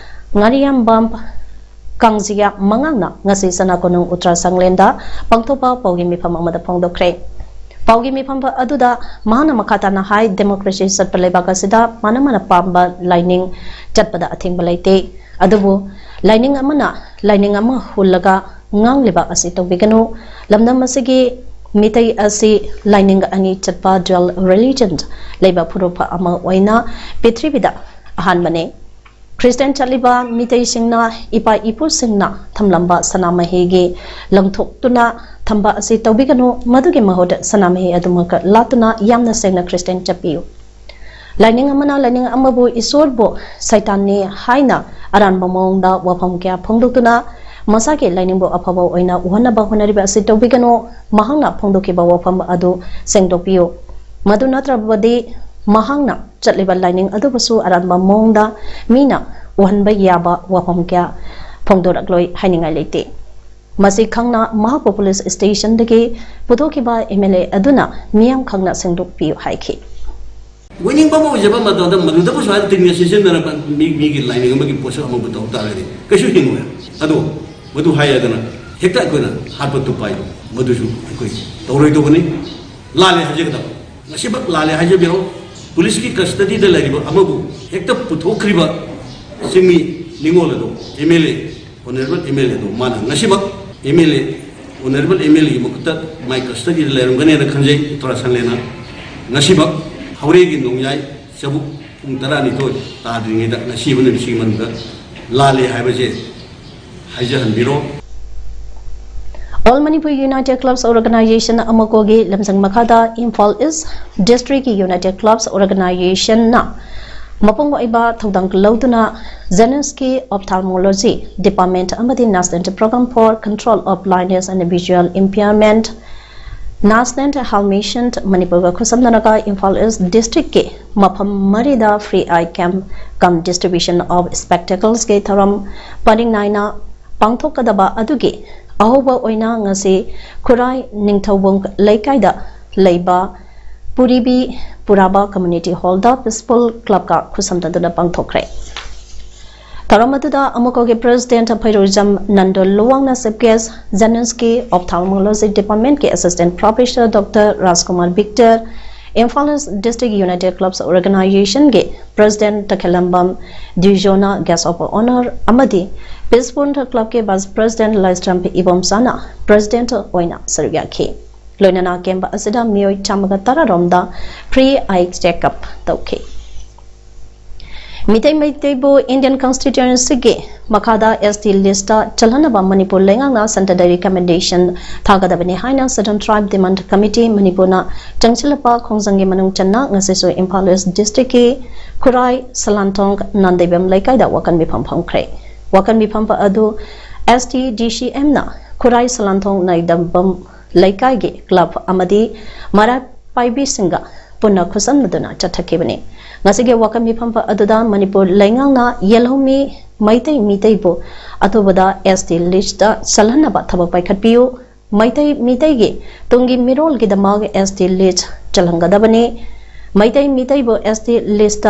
ꯉꯥꯔꯤꯌꯥꯝꯕꯝ ꯀꯥꯡꯖꯤꯌꯥ ꯃꯉꯥꯡꯅ ꯉꯁꯤ ꯁꯅꯥ ꯀꯣꯅꯨꯡ ꯎꯇ꯭ꯔꯥ ꯁꯪꯂꯦꯟꯗ ꯄꯥꯡꯊꯣꯛꯄ ꯄꯥꯎꯒꯤ ꯃꯤꯐꯝ ꯑꯃꯗ ꯐꯣꯡꯗꯣꯛꯈ꯭ꯔꯦ꯫ ꯄꯥꯎꯒꯤ ꯃꯤꯐꯝ ꯑꯗꯨꯗ ꯃꯍꯥꯛꯅ ꯃꯈꯥ ꯇꯥꯅ ꯍꯥꯏ, democracy ꯆꯠꯄ ꯂꯩꯕꯥꯛ ꯑꯁꯤꯗ ꯃꯥꯅ ꯃꯥꯅ ꯄꯥꯝꯕ ꯂꯥꯏꯅꯤꯡ ꯆꯠꯄꯗ ꯑꯊꯤꯡꯕ ꯂꯩꯇꯦ꯫ ꯑꯗꯨꯕꯨ ꯂꯥꯏꯅꯤꯡ ꯑꯃꯅ ꯂꯥꯏꯅꯤꯡ ꯑꯃ ꯍꯨꯜꯂꯒ ꯉꯥꯡꯂꯤꯕ ꯑꯁꯤ ꯇꯧꯕꯤꯒꯅꯨ꯫ ꯂꯝꯗꯝ ꯑꯁꯤꯒꯤ ꯃꯤꯇꯩ ꯑꯁꯤ ꯂꯥꯏꯅꯤꯡ ꯑꯅꯤ ꯆꯠꯄ, dual religion, ꯂꯩꯕ ꯐꯨꯔꯨꯞ ꯑꯃ ꯑꯣꯏꯅ ꯄ꯭ꯔꯤꯊꯤꯕꯤꯗ ꯑꯍꯥꯟꯕꯅꯤ꯫ ꯈ꯭ꯔꯤꯁꯇꯤꯌꯥꯟ ꯆꯠꯂꯤꯕ ꯃꯤꯇꯩꯁꯤꯡꯅ ꯏꯄꯥ ꯏꯄꯨꯁꯤꯡꯅ ꯊꯝꯂꯝꯕ ꯁꯅꯥꯃꯍꯤꯒꯤ ꯂꯪꯊꯣꯛꯇꯨꯅ ꯊꯝꯕ ꯑꯁꯤ ꯇꯧꯕꯤꯒꯅꯨ꯫ ꯃꯗꯨꯒꯤ ꯃꯍꯨꯠ ꯁꯅꯥꯃꯍꯤ ꯑꯗꯨꯃꯛ ꯂꯥꯠꯇꯨꯅ ꯌꯥꯝꯅ ꯁꯦꯡꯅ ꯈ꯭ꯔꯤꯁꯇꯤꯌꯥꯟ ꯆꯠꯄꯤꯌꯨ꯫ ꯂꯥꯏꯅꯤꯡ ꯑꯃꯅ ꯂꯥꯏꯅꯤꯡ ꯑꯃꯕꯨ ꯏꯁꯣꯔꯕꯨ ꯁꯩꯇꯥꯟꯅꯤ ꯍꯥꯏꯅ ꯑꯔꯥꯟꯕ ꯃꯑꯣꯡꯗ ꯋꯥꯐꯝ ꯀꯌꯥ ꯐꯣꯡꯗꯣꯛꯇꯨꯅ ꯃꯁꯥꯒꯤ ꯂꯥꯏꯅꯤꯡꯕꯨ ꯑꯐꯕ ꯑꯣꯏꯅ ꯎꯍꯟꯅꯕ ꯍꯣꯠꯅꯔꯤꯕ ꯑꯁꯤ ꯇꯧꯕꯤꯒꯅꯨ꯫ ꯃꯍꯥꯛꯅ ꯐꯣꯡꯗꯣꯛꯈꯤꯕ ꯋꯥꯐꯝ ꯑꯗꯨ ꯁꯦꯡꯗꯣꯛꯄꯤꯌꯨ꯫ ꯃꯗꯨ ꯅꯠꯇ꯭ꯔꯕꯗꯤ ꯃꯍꯥꯛꯅ ꯆꯠꯂꯤꯕ ꯂꯥꯏꯅꯤꯡ ꯑꯗꯨꯕꯨꯁꯨ ꯑꯔꯥꯟꯕ ꯃꯑꯣꯡꯗ ꯃꯤꯅ ꯎꯍꯟꯕ ꯌꯥꯕ ꯋꯥꯐꯝ ꯀꯌꯥ ꯐꯣꯡꯗꯣꯔꯛꯂꯣꯏ ꯍꯥꯏꯅꯤꯡꯉꯥꯏ ꯂꯩꯇꯦ꯫ ꯃꯁꯤ ꯈꯪꯅ ꯃꯍꯥꯛꯄꯨ ꯄꯨꯂꯤꯁ ꯁ꯭ꯇꯦꯁꯟꯗꯒꯤ ꯄꯨꯊꯣꯛꯈꯤꯕ ꯑꯦꯝ ꯑꯦꯜ ꯑꯦ ꯑꯗꯨꯅ ꯃꯤꯌꯥꯝ ꯈꯪꯅ ꯁꯦꯡꯗꯣꯛꯄꯤꯌꯨ ꯍꯥꯏꯈꯤ꯫ ꯑꯣꯏꯅꯤꯡꯕ ꯑꯃ ꯑꯣꯏꯖꯕ ꯃꯇꯝꯗ ꯃꯗꯨꯗꯕꯨ ꯁꯨꯃꯥꯏꯅ ꯇꯤꯟꯅ ꯁꯤꯖꯤꯟꯅꯔꯕ ꯃꯤ, ꯃꯤꯒꯤ ꯂꯥꯏꯅꯤꯡ ꯑꯃꯒꯤ ꯄꯣꯠꯁꯛ ꯑꯃꯕꯨ ꯇꯧ ꯇꯥꯔꯒꯗꯤ ꯀꯩꯁꯨ ꯍꯤꯡꯉꯣꯏ꯫ ꯑꯗꯣ ꯃꯗꯨ ꯍꯥꯏꯔꯗꯅ ꯍꯦꯛꯇ ꯑꯩꯈꯣꯏꯅ ꯍꯥꯠꯄ ꯇꯨꯞꯄ ꯍꯥꯏꯗꯣ ꯃꯗꯨꯁꯨ ꯑꯩꯈꯣꯏ ꯇꯧꯔꯣꯏꯗꯧꯕꯅꯤ꯫ ꯂꯥꯜꯂꯦ ꯍꯥꯏꯖꯒꯗꯕ꯫ ꯉꯁꯤꯃꯛ ꯂꯥꯜꯂꯦ ꯍꯥꯏꯖꯕꯤꯔꯣ꯫ ꯄꯨꯂꯤꯁꯀꯤ ꯀꯁꯇꯗꯤꯗ ꯂꯩꯔꯤꯕ ꯑꯃꯕꯨ ꯍꯦꯛꯇ ꯄꯨꯊꯣꯛꯈ꯭ꯔꯤꯕ ꯆꯤꯡꯃꯤ ꯅꯤꯉꯣꯜ ꯑꯗꯣ ꯑꯦꯝ ꯑꯦꯜ ꯑꯦ, ꯑꯣꯅꯔꯦꯕꯜ ꯑꯦꯝ ꯑꯦꯜ ꯑꯦ ꯑꯗꯣ ꯃꯥꯅ ꯉꯁꯤꯃꯛ ꯑꯦꯝ ꯑꯦꯜ ꯑꯦ, ꯑꯣꯅꯔꯦꯕꯜ ꯑꯦꯝ ꯑꯦꯜ ꯑꯦꯒꯤ ꯃꯈꯨꯠꯇ ꯃꯥꯏ ꯀꯁꯇꯗꯤꯗ ꯂꯩꯔꯝꯒꯅꯦꯅ ꯈꯟꯖꯩ ꯎꯠꯇꯔꯥꯁꯟꯂꯦꯅ꯫ ꯉꯁꯤꯃꯛ ꯍꯧꯔꯦꯒꯤ ꯅꯣꯡꯌꯥꯏ ꯆꯕꯨꯛ ꯄꯨꯡ ꯇꯔꯥꯅꯤꯊꯣꯏ ꯇꯥꯗ꯭ꯔꯤꯉꯩꯗ ꯉꯁꯤ ꯑꯃ ꯅꯨꯃꯤꯠꯁꯤꯒꯤ ꯃꯅꯨꯡꯗ ꯂꯥꯜꯂꯦ ꯍꯥꯏꯕꯁꯦ ꯍꯥꯏꯖꯍꯟꯕꯤꯔꯣ꯫ All Manipur United Clubs Organization, ꯑꯃꯀꯣꯒꯤ ꯂꯝꯖꯤꯡ ꯃꯈꯥꯗ ꯏꯝꯐꯥꯜ ꯏꯁ ꯗꯤꯁꯇ꯭ꯔꯤꯛꯀꯤ ꯌꯨꯅꯥꯏꯇꯦꯗ ꯀ꯭ꯂꯕꯁ ꯑꯣꯔꯒꯅꯥꯏꯖꯦꯁꯟꯅ ꯃꯄꯨꯡ ꯑꯣꯏꯕ ꯊꯧꯗꯥꯡ ꯂꯧꯗꯨꯅ ꯖꯦꯅꯤꯝꯁꯀꯤ ꯑꯣꯞꯊꯥꯜꯃꯣꯂꯣꯖꯤ ꯗꯤꯄꯥꯔꯠꯃꯦꯟꯠ ꯑꯃꯗꯤ National Program for Control of Blindness and Visual Impairment, National Health Mission ꯃꯅꯤꯄꯨꯔꯒ ꯈꯨꯠꯁꯝꯅꯔꯒ ꯏꯝꯐꯥꯜ ꯏꯁ ꯗꯤꯁꯇ꯭ꯔꯤꯛꯀꯤ ꯃꯐꯝ ꯃꯔꯤꯗ free eye camp cum distribution of spectacles ꯀꯤ ꯊꯧꯔꯝ ꯄꯔꯤꯡ ꯅꯥꯏꯅ ꯄꯥꯡꯊꯣꯛꯀꯗꯕ ꯑꯗꯨꯒꯤ ꯑꯍꯧꯕ ꯑꯣꯏꯅ ꯉꯁꯤ ꯈꯨꯔꯥꯏ ꯅꯤꯡꯊꯧꯕꯨꯡ ꯂꯩꯀꯥꯏꯗ ꯂꯩꯕ ꯄꯨꯔꯤꯕꯤ ꯄꯨꯔꯥꯕ ꯀꯝꯃ꯭ꯌꯨꯅꯤꯇꯤ ꯍꯣꯜꯗ ꯄꯤꯁꯐꯨꯜ ꯀ꯭ꯂꯕꯀ ꯈꯨꯠꯁꯝꯅꯗꯨꯅ ꯄꯥꯡꯊꯣꯛꯈ꯭ꯔꯦ꯫ ꯊꯧꯔꯝ ꯑꯗꯨꯗ ꯑꯃꯨꯀꯣꯒꯤ ꯄ꯭ꯔꯦꯁꯤꯗꯦꯟꯠ ꯐꯩꯔꯨꯖꯝ ꯅꯟꯗꯣ ꯂꯨꯋꯥꯡꯅ ꯆꯤꯐ ꯒꯦꯁ, ꯖꯦꯅꯤꯝꯁꯀꯤ ꯑꯣꯞꯊꯥꯜꯃꯣꯂꯣꯖꯤ ꯗꯤꯄꯥꯔꯠꯃꯦꯟꯠꯀꯤ assistant professor doctor Rajkumar Victor, Imphal east district united clubs ꯑꯣꯔꯒꯅꯥꯏꯖꯦꯁꯟꯒꯤ ꯄ꯭ꯔꯦꯁꯤꯗꯦꯟꯠ ꯇꯈꯦꯂꯝꯕꯝ ꯗꯤꯖꯣꯅ ꯒꯦꯁ ꯑꯣꯐ ꯑꯣꯅꯔ ꯑꯃꯗꯤ ꯄꯤꯁꯐꯨꯜ ꯀ꯭ꯂꯕꯀꯤ ꯚꯥꯏꯁ ꯄ꯭ꯔꯦꯁꯤꯗꯦꯟꯠ ꯂꯥꯏꯁ꯭ꯔꯝ ꯏꯕꯣꯝꯆꯥꯅ ꯄ꯭ꯔꯦꯁꯤꯗꯦꯟꯠ ꯑꯣꯏꯅ ꯁꯔꯨꯛ ꯌꯥꯈꯤ꯫ ꯂꯣꯏꯅꯅ ꯀꯦꯝꯞ ꯑꯁꯤꯗ ꯃꯤꯑꯣꯏ ꯆꯥꯝꯃꯒ ꯇꯔꯥ ꯔꯣꯝꯗ free eye checkup ꯇꯧꯈꯤ꯫ ꯃꯤꯇꯩ ꯃꯩꯇꯩꯕꯨ ꯏꯟꯗꯤꯌꯟ ꯀꯟꯁꯇꯤꯇ꯭ꯌꯨꯁꯟꯒꯤ ꯃꯈꯥꯗ ꯑꯦꯁ ꯇꯤ ꯂꯤꯁꯇ ꯆꯜꯍꯟꯅꯕ ꯃꯅꯤꯄꯨꯔ ꯂꯩꯉꯥꯛꯅ ꯁꯦꯟꯇꯔꯗ ꯔꯤꯀꯃꯦꯟꯗꯦꯁꯟ ꯊꯥꯒꯗꯕꯅꯤ ꯍꯥꯏꯅ ꯁꯦꯗ꯭ꯌꯨꯜ ꯇ꯭ꯔꯥꯏꯕ ꯗꯤꯃꯥꯟꯗ ꯀꯃꯤꯇꯤ ꯃꯅꯤꯄꯨꯔꯅ ꯆꯪꯁꯤꯜꯂꯛꯄ ꯈꯣꯡꯖꯪꯒꯤ ꯃꯅꯨꯡ ꯆꯟꯅ ꯉꯁꯤꯁꯨ ꯏꯝꯐꯥꯜ ꯏꯁ ꯗꯤꯁꯇ꯭ꯔꯤꯛꯀꯤ ꯈꯨꯔꯥꯏ ꯁꯂꯥꯟꯊꯣꯡ ꯅꯥꯟꯗꯩꯕꯝ ꯂꯩꯀꯥꯏꯗ ꯋꯥꯀꯟ ꯃꯤꯐꯝ ꯐꯝꯈ꯭ꯔꯦ꯫ ꯋꯥꯀꯟ ꯃꯤꯐꯝ ꯑꯗꯨ ꯑꯦꯁ ꯇꯤ ꯗꯤ ꯁꯤ ꯑꯦꯝꯅ ꯈꯨꯔꯥꯏ ꯁꯂꯥꯟꯊꯣꯡ ꯅꯥꯏꯗꯝꯕꯝ ꯂꯩꯀꯥꯏꯒꯤ ꯀ꯭ꯂꯕ ꯑꯃꯗꯤ ꯃꯔꯥ ꯄꯥꯏꯕꯤꯁꯤꯡꯒ ꯄꯨꯟꯅ ꯈꯨꯠꯁꯝꯅꯗꯨꯅ ꯆꯠꯊꯈꯤꯕꯅꯤ꯫ ꯉꯁꯤꯒꯤ ꯋꯥꯀꯟ ꯃꯤꯐꯝ ꯑꯗꯨꯗ ꯃꯅꯤꯄꯨꯔ ꯂꯩꯉꯥꯛꯅ ꯌꯦꯜꯍꯧꯃꯤ ꯃꯩꯇꯩ ꯃꯤꯇꯩꯕꯨ ꯑꯊꯨꯕꯗ S T list ꯆꯜꯍꯟꯅꯕ ꯊꯕꯛ ꯄꯥꯏꯈꯠꯄꯤꯌꯨ꯫ ꯃꯩꯇꯩ ꯃꯤꯇꯩꯒꯤ ꯇꯨꯡꯒꯤ ꯃꯤꯔꯣꯜꯒꯤꯗꯃꯛ S T list ꯆꯜꯍꯟꯒꯗꯕꯅꯤ꯫ Meitei ꯃꯤꯇꯩꯕꯨ S T list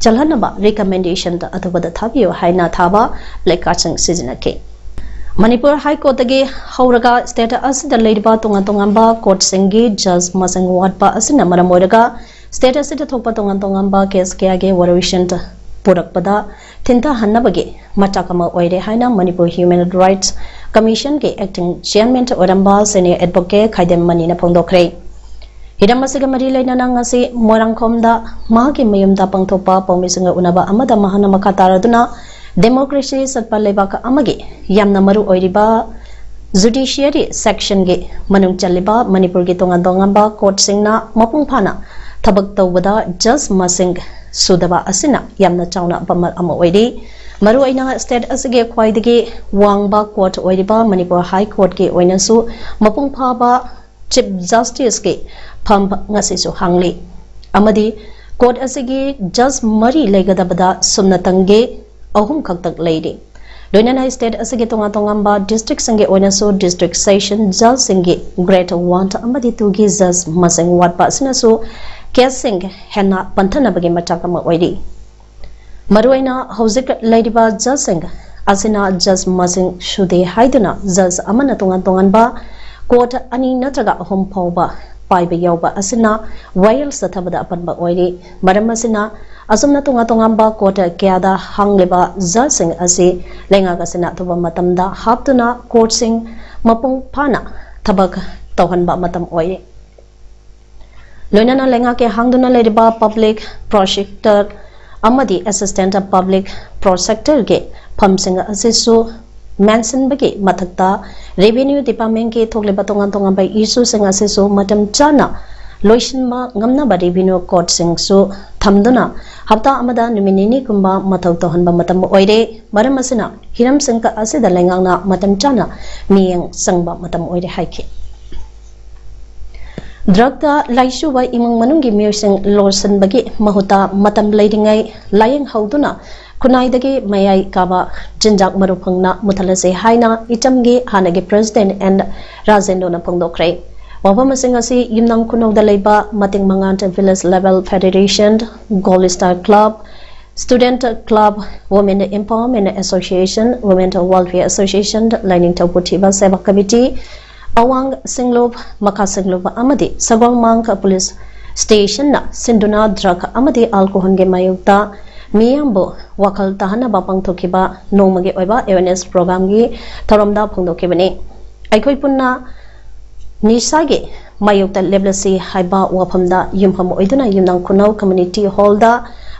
ꯆꯜꯍꯟꯅꯕ recommendation ꯑꯊꯨꯕꯗ ꯊꯥꯕꯤꯌꯨ ꯍꯥꯏꯅ ꯊꯥꯕ placard ꯁꯤꯡ ꯁꯤꯖꯤꯟꯅꯈꯤ꯫ ꯃꯅꯤꯄꯨꯔ High Court ꯇꯒꯤ ꯍꯧꯔꯒ state ꯑꯁꯤꯗ ꯂꯩꯔꯤꯕ ꯇꯣꯉꯥꯟ ꯇꯣꯉꯥꯟꯕ court ꯁꯤꯡꯒꯤ judge ꯃꯁꯤꯡ ꯋꯥꯠꯄ ꯑꯁꯤꯅ ꯃꯔꯝ ꯑꯣꯏꯔꯒ state ꯑꯁꯤꯗ ꯊꯣꯛꯄ ꯇꯣꯉꯥꯟ ꯇꯣꯉꯥꯟꯕ case ꯀꯌꯥꯒꯤ variation ꯄꯨꯔꯛꯄꯗ ꯊꯤꯟꯊꯍꯟꯅꯕꯒꯤ ꯃꯆꯥꯛ ꯑꯃ ꯑꯣꯏꯔꯦ ꯍꯥꯏꯅ Manipur Human Rights Commission ꯒꯤ acting chairman ꯑꯣꯏꯔꯝꯕ senior advocate ꯈꯥꯏꯗꯦꯝ ꯃꯅꯤꯅ ꯐꯣꯡꯗꯣꯛꯈ꯭ꯔꯦ꯫ ꯍꯤꯔꯝ ꯑꯁꯤꯒ ꯃꯔꯤ ꯂꯩꯅꯅ ꯉꯁꯤ ꯃꯣꯏꯔꯥꯡꯈꯣꯝꯗ ꯃꯍꯥꯛꯀꯤ ꯃꯌꯨꯝꯗ ꯄꯥꯡꯊꯣꯛꯄ ꯄꯥꯎꯃꯤꯁꯤꯡꯒ ꯎꯅꯕ ꯑꯃꯗ ꯃꯍꯥꯛꯅ ꯃꯈꯥ ꯇꯥꯔꯗꯨꯅ democracy ꯆꯠꯄ ꯂꯩꯕꯥꯛ ꯑꯃꯒꯤ ꯌꯥꯝꯅ ꯃꯔꯨ ꯑꯣꯏꯔꯤꯕ judiciary section ꯒꯤ ꯃꯅꯨꯡ ꯆꯜꯂꯤꯕ ꯃꯅꯤꯄꯨꯔꯒꯤ ꯇꯣꯉꯥꯟ ꯇꯣꯉꯥꯟꯕ court ꯁꯤꯡꯅ ꯃꯄꯨꯡ ꯐꯥꯅ ꯊꯕꯛ ꯇꯧꯕꯗ judge ꯃꯁꯤꯡ ꯁꯨꯗꯕ ꯑꯁꯤꯅ ꯌꯥꯝꯅ ꯆꯥꯎꯅ ꯑꯄꯟꯕ ꯑꯃ ꯑꯣꯏꯔꯤ꯫ ꯃꯔꯨꯑꯣꯏꯅ state ꯑꯁꯤꯒꯤ ꯈ꯭ꯋꯥꯏꯗꯒꯤ ꯋꯥꯡꯕ court ꯑꯣꯏꯔꯤꯕ ꯃꯅꯤꯄꯨꯔ High Court ꯀꯤ ꯑꯣꯏꯅꯁꯨ ꯃꯄꯨꯡ ꯐꯥꯕ Chief Justice ꯀꯤ ꯐꯝ ꯉꯁꯤꯁꯨ ꯍꯥꯡꯂꯤ ꯑꯃꯗꯤ court ꯑꯁꯤꯒꯤ judge ꯃꯔꯤ ꯂꯩꯒꯗꯕꯗ ꯁꯨꯞꯅꯇꯪꯒꯤ ꯑꯍꯨꯝ ꯈꯛꯇꯛ ꯂꯩꯔꯤ꯫ ꯂꯣꯏꯅꯅ state ꯑꯁꯤꯒꯤ ꯇꯣꯉꯥꯟ ꯇꯣꯉꯥꯟꯕ district ꯁꯤꯡꯒꯤ ꯑꯣꯏꯅꯁꯨ district session judge ꯁꯤꯡꯒꯤ grade one ꯑꯃꯗꯤ two ꯒꯤ judge ꯃꯁꯤꯡ ꯋꯥꯠꯄ ꯑꯁꯤꯅꯁꯨ case ꯁꯤꯡ ꯍꯦꯟꯅ ꯄꯟꯊꯅꯕꯒꯤ ꯃꯆꯥꯛ ꯑꯃ ꯑꯣꯏꯔꯤ꯫ ꯃꯔꯨꯑꯣꯏꯅ ꯍꯧꯖꯤꯛ ꯂꯩꯔꯤꯕ judge ꯁꯤꯡ ꯑꯁꯤꯅ judge ꯃꯁꯤꯡ ꯁꯨꯗꯦ ꯍꯥꯏꯗꯨꯅ judge ꯑꯃꯅ ꯇꯣꯉꯥꯟ ꯇꯣꯉꯥꯟꯕ court ꯑꯅꯤ ꯅꯠꯇ꯭ꯔꯒ ꯑꯍꯨꯝ ꯐꯥꯎꯕ ꯄꯥꯏꯕ ꯌꯥꯎꯕ ꯑꯁꯤꯅ ꯋꯥꯌꯦꯜ ꯆꯠꯊꯕꯗ ꯑꯄꯟꯕ ꯑꯣꯏꯔꯤ꯫ ꯃꯔꯝ ꯑꯁꯤꯅ ꯑꯁꯨꯝꯅ ꯇꯣꯉꯥꯟ ꯇꯣꯉꯥꯟꯕ court ꯀꯌꯥꯗ ꯍꯥꯡꯂꯤꯕ judge ꯁꯤꯡ ꯑꯁꯤ ꯂꯩꯉꯥꯛ ꯑꯁꯤꯅ ꯑꯊꯨꯕ ꯃꯇꯝꯗ ꯍꯥꯞꯇꯨꯅ court ꯁꯤꯡ ꯃꯄꯨꯡ ꯐꯥꯅ ꯊꯕꯛ ꯇꯧꯍꯟꯕ ꯃꯇꯝ ꯑꯣꯏꯔꯦ꯫ ꯂꯣꯏꯅꯅ ꯂꯩꯉꯥꯛꯀꯤ ꯍꯥꯡꯗꯨꯅ ꯂꯩꯔꯤꯕ public prosecutor ꯑꯃꯗꯤ assistant public prosecutor ꯒꯤ ꯐꯝꯁꯤꯡ ꯑꯁꯤꯁꯨ ꯃꯦꯟꯁꯤꯟꯕꯒꯤ ꯃꯊꯛꯇ revenue department ꯀꯤ ꯊꯣꯛꯂꯤꯕ ꯇꯣꯉꯥꯟ ꯇꯣꯉꯥꯟꯕ issue ꯁꯤꯡ ꯑꯁꯤꯁꯨ ꯃꯇꯝ ꯆꯥꯅ ꯂꯣꯏꯁꯤꯟꯕ ꯉꯝꯅꯕ revenue court ꯁꯤꯡꯁꯨ ꯊꯝꯗꯨꯅ ꯍꯞꯇꯥ ꯑꯃꯗ ꯅꯨꯃꯤꯠ ꯅꯤꯅꯤꯒꯨꯝꯕ ꯃꯊꯧ ꯇꯧꯍꯟꯕ ꯃꯇꯝ ꯑꯣꯏꯔꯦ꯫ ꯃꯔꯝ ꯑꯁꯤꯅ ꯍꯤꯔꯝꯁꯤꯡ ꯑꯁꯤꯗ ꯂꯩꯉꯥꯛꯅ ꯃꯇꯝ ꯆꯥꯅ ꯃꯤꯠꯌꯦꯡ ꯆꯪꯕ ꯃꯇꯝ ꯑꯣꯏꯔꯦ ꯍꯥꯏꯈꯤ꯫ Drug ꯇ ꯂꯥꯏꯆꯨꯕ ꯏꯃꯨꯡ ꯃꯅꯨꯡꯒꯤ ꯃꯤꯑꯣꯏꯁꯤꯡ ꯂꯣꯠꯁꯤꯟꯕꯒꯤ ꯃꯍꯨꯠꯇ ꯃꯇꯝ ꯂꯩꯔꯤꯉꯩ ꯂꯥꯌꯦꯡ ꯍꯧꯗꯨꯅ ꯈꯨꯟꯅꯥꯏꯗꯒꯤ ꯃꯌꯥꯏ ꯀꯥꯕ ꯆꯤꯟꯖꯥꯛ ꯃꯔꯨ ꯐꯪꯅ ꯃꯨꯊꯠꯂꯁꯤ ꯍꯥꯏꯅ ꯏꯆꯝꯒꯤ ꯍꯥꯟꯅꯒꯤ president N ꯔꯥꯖꯦꯟꯗ꯭ꯔꯣꯅ ꯐꯣꯡꯗꯣꯛꯈ꯭ꯔꯦ꯫ ꯋꯥꯐꯝ ꯑꯁꯤꯡ ꯑꯁꯤ ꯌꯨꯝꯅꯥꯝ ꯈꯨꯅꯧꯗ ꯂꯩꯕ ꯃꯇꯤꯡ ꯃꯉꯥꯟ village level federation, Golden Star Club, Student Club, Women Empowerment Association, Women Welfare Association, ꯂꯥꯏꯅꯤꯡꯊꯧ ꯄꯨꯊꯤꯕ ꯁꯦꯕꯥ committee, ꯑꯋꯥꯡ ꯁꯤꯡꯂꯨꯞ, ꯃꯈꯥ ꯁꯤꯡꯂꯨꯞ ꯑꯃꯗꯤ ꯁꯒꯣꯜꯃꯥꯡ police stationꯅ ꯁꯤꯟꯗꯨꯅ drug ꯑꯃꯗꯤ alcoholꯒꯤ ꯃꯥꯌꯣꯛꯇ ꯃꯤꯌꯥꯝꯕꯨ ꯋꯥꯈꯜ ꯇꯥꯍꯟꯅꯕ ꯄꯥꯡꯊꯣꯛꯈꯤꯕ ꯅꯣꯡꯃꯒꯤ ꯑꯣꯏꯕ awareness programꯒꯤ ꯊꯧꯔꯝꯗ ꯐꯣꯡꯗꯣꯛꯈꯤꯕꯅꯤ꯫ ꯑꯩꯈꯣꯏ ꯄꯨꯟꯅ ꯅꯤꯁꯥꯒꯤ ꯃꯥꯌꯣꯛꯇ ꯂꯦꯞꯂꯁꯤ ꯍꯥꯏꯕ ꯋꯥꯐꯝꯗ ꯌꯨꯝꯐꯝ ꯑꯣꯏꯗꯨꯅ ꯌꯨꯝꯅꯥꯝ ꯈꯨꯅꯧ community hallꯗ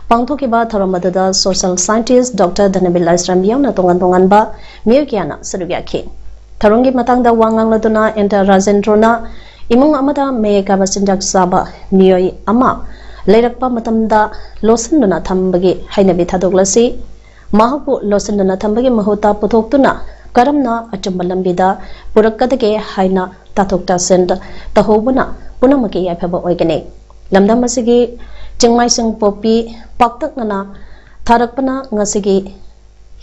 ꯄꯥꯡꯊꯣꯛꯈꯤꯕ ꯊꯧꯔꯝ ꯑꯗꯨꯗ social scientist Doctor ꯙꯅꯕꯤꯔ ꯂꯥꯏꯁ꯭ꯔꯝ ꯌꯥꯎꯅ ꯇꯣꯉꯥꯟ ꯇꯣꯉꯥꯟꯕ ꯃꯤꯑꯣꯏ ꯀꯌꯥꯅ ꯁꯔꯨꯛ ꯌꯥꯈꯤ꯫ ꯊꯧꯔꯝꯒꯤ ꯃꯇꯥꯡꯗ ꯋꯥ ꯉꯥꯡꯂꯗꯨꯅ N ꯔꯥꯖꯦꯟꯗ꯭ꯔꯣꯅ ꯏꯃꯨꯡ ꯑꯃꯗ ꯃꯌꯥꯏ ꯀꯥꯕ ꯆꯤꯟꯖꯥꯛ ꯆꯥꯕ ꯃꯤꯑꯣꯏ ꯑꯃ ꯂꯩꯔꯛꯄ ꯃꯇꯝꯗ ꯂꯣꯠꯁꯤꯟꯗꯨꯅ ꯊꯝꯕꯒꯤ ꯍꯩꯅꯕꯤ ꯊꯥꯗꯣꯛꯂꯁꯤ꯫ ꯃꯍꯥꯛꯄꯨ ꯂꯣꯠꯁꯤꯟꯗꯨꯅ ꯊꯝꯕꯒꯤ ꯃꯍꯨꯠꯇ ꯄꯨꯊꯣꯛꯇꯨꯅ ꯀꯔꯝꯅ ꯑꯆꯨꯝꯕ ꯂꯝꯕꯤꯗ ꯄꯨꯔꯛꯀꯗꯒꯦ ꯍꯥꯏꯅ ꯇꯥꯊꯣꯛ ꯇꯥꯁꯤꯟ ꯇꯧꯍꯧꯕꯅ ꯄꯨꯝꯅꯃꯛꯀꯤ ꯌꯥꯏꯐꯕ ꯑꯣꯏꯒꯅꯤ꯫ ꯂꯝꯗꯝ ꯑꯁꯤꯒꯤ ꯆꯤꯡꯃꯥꯏꯁꯤꯡ ꯄꯣꯛꯄꯤ ꯄꯥꯛꯇꯛꯅꯅ ꯊꯥꯔꯛꯄꯅ ꯉꯁꯤꯒꯤ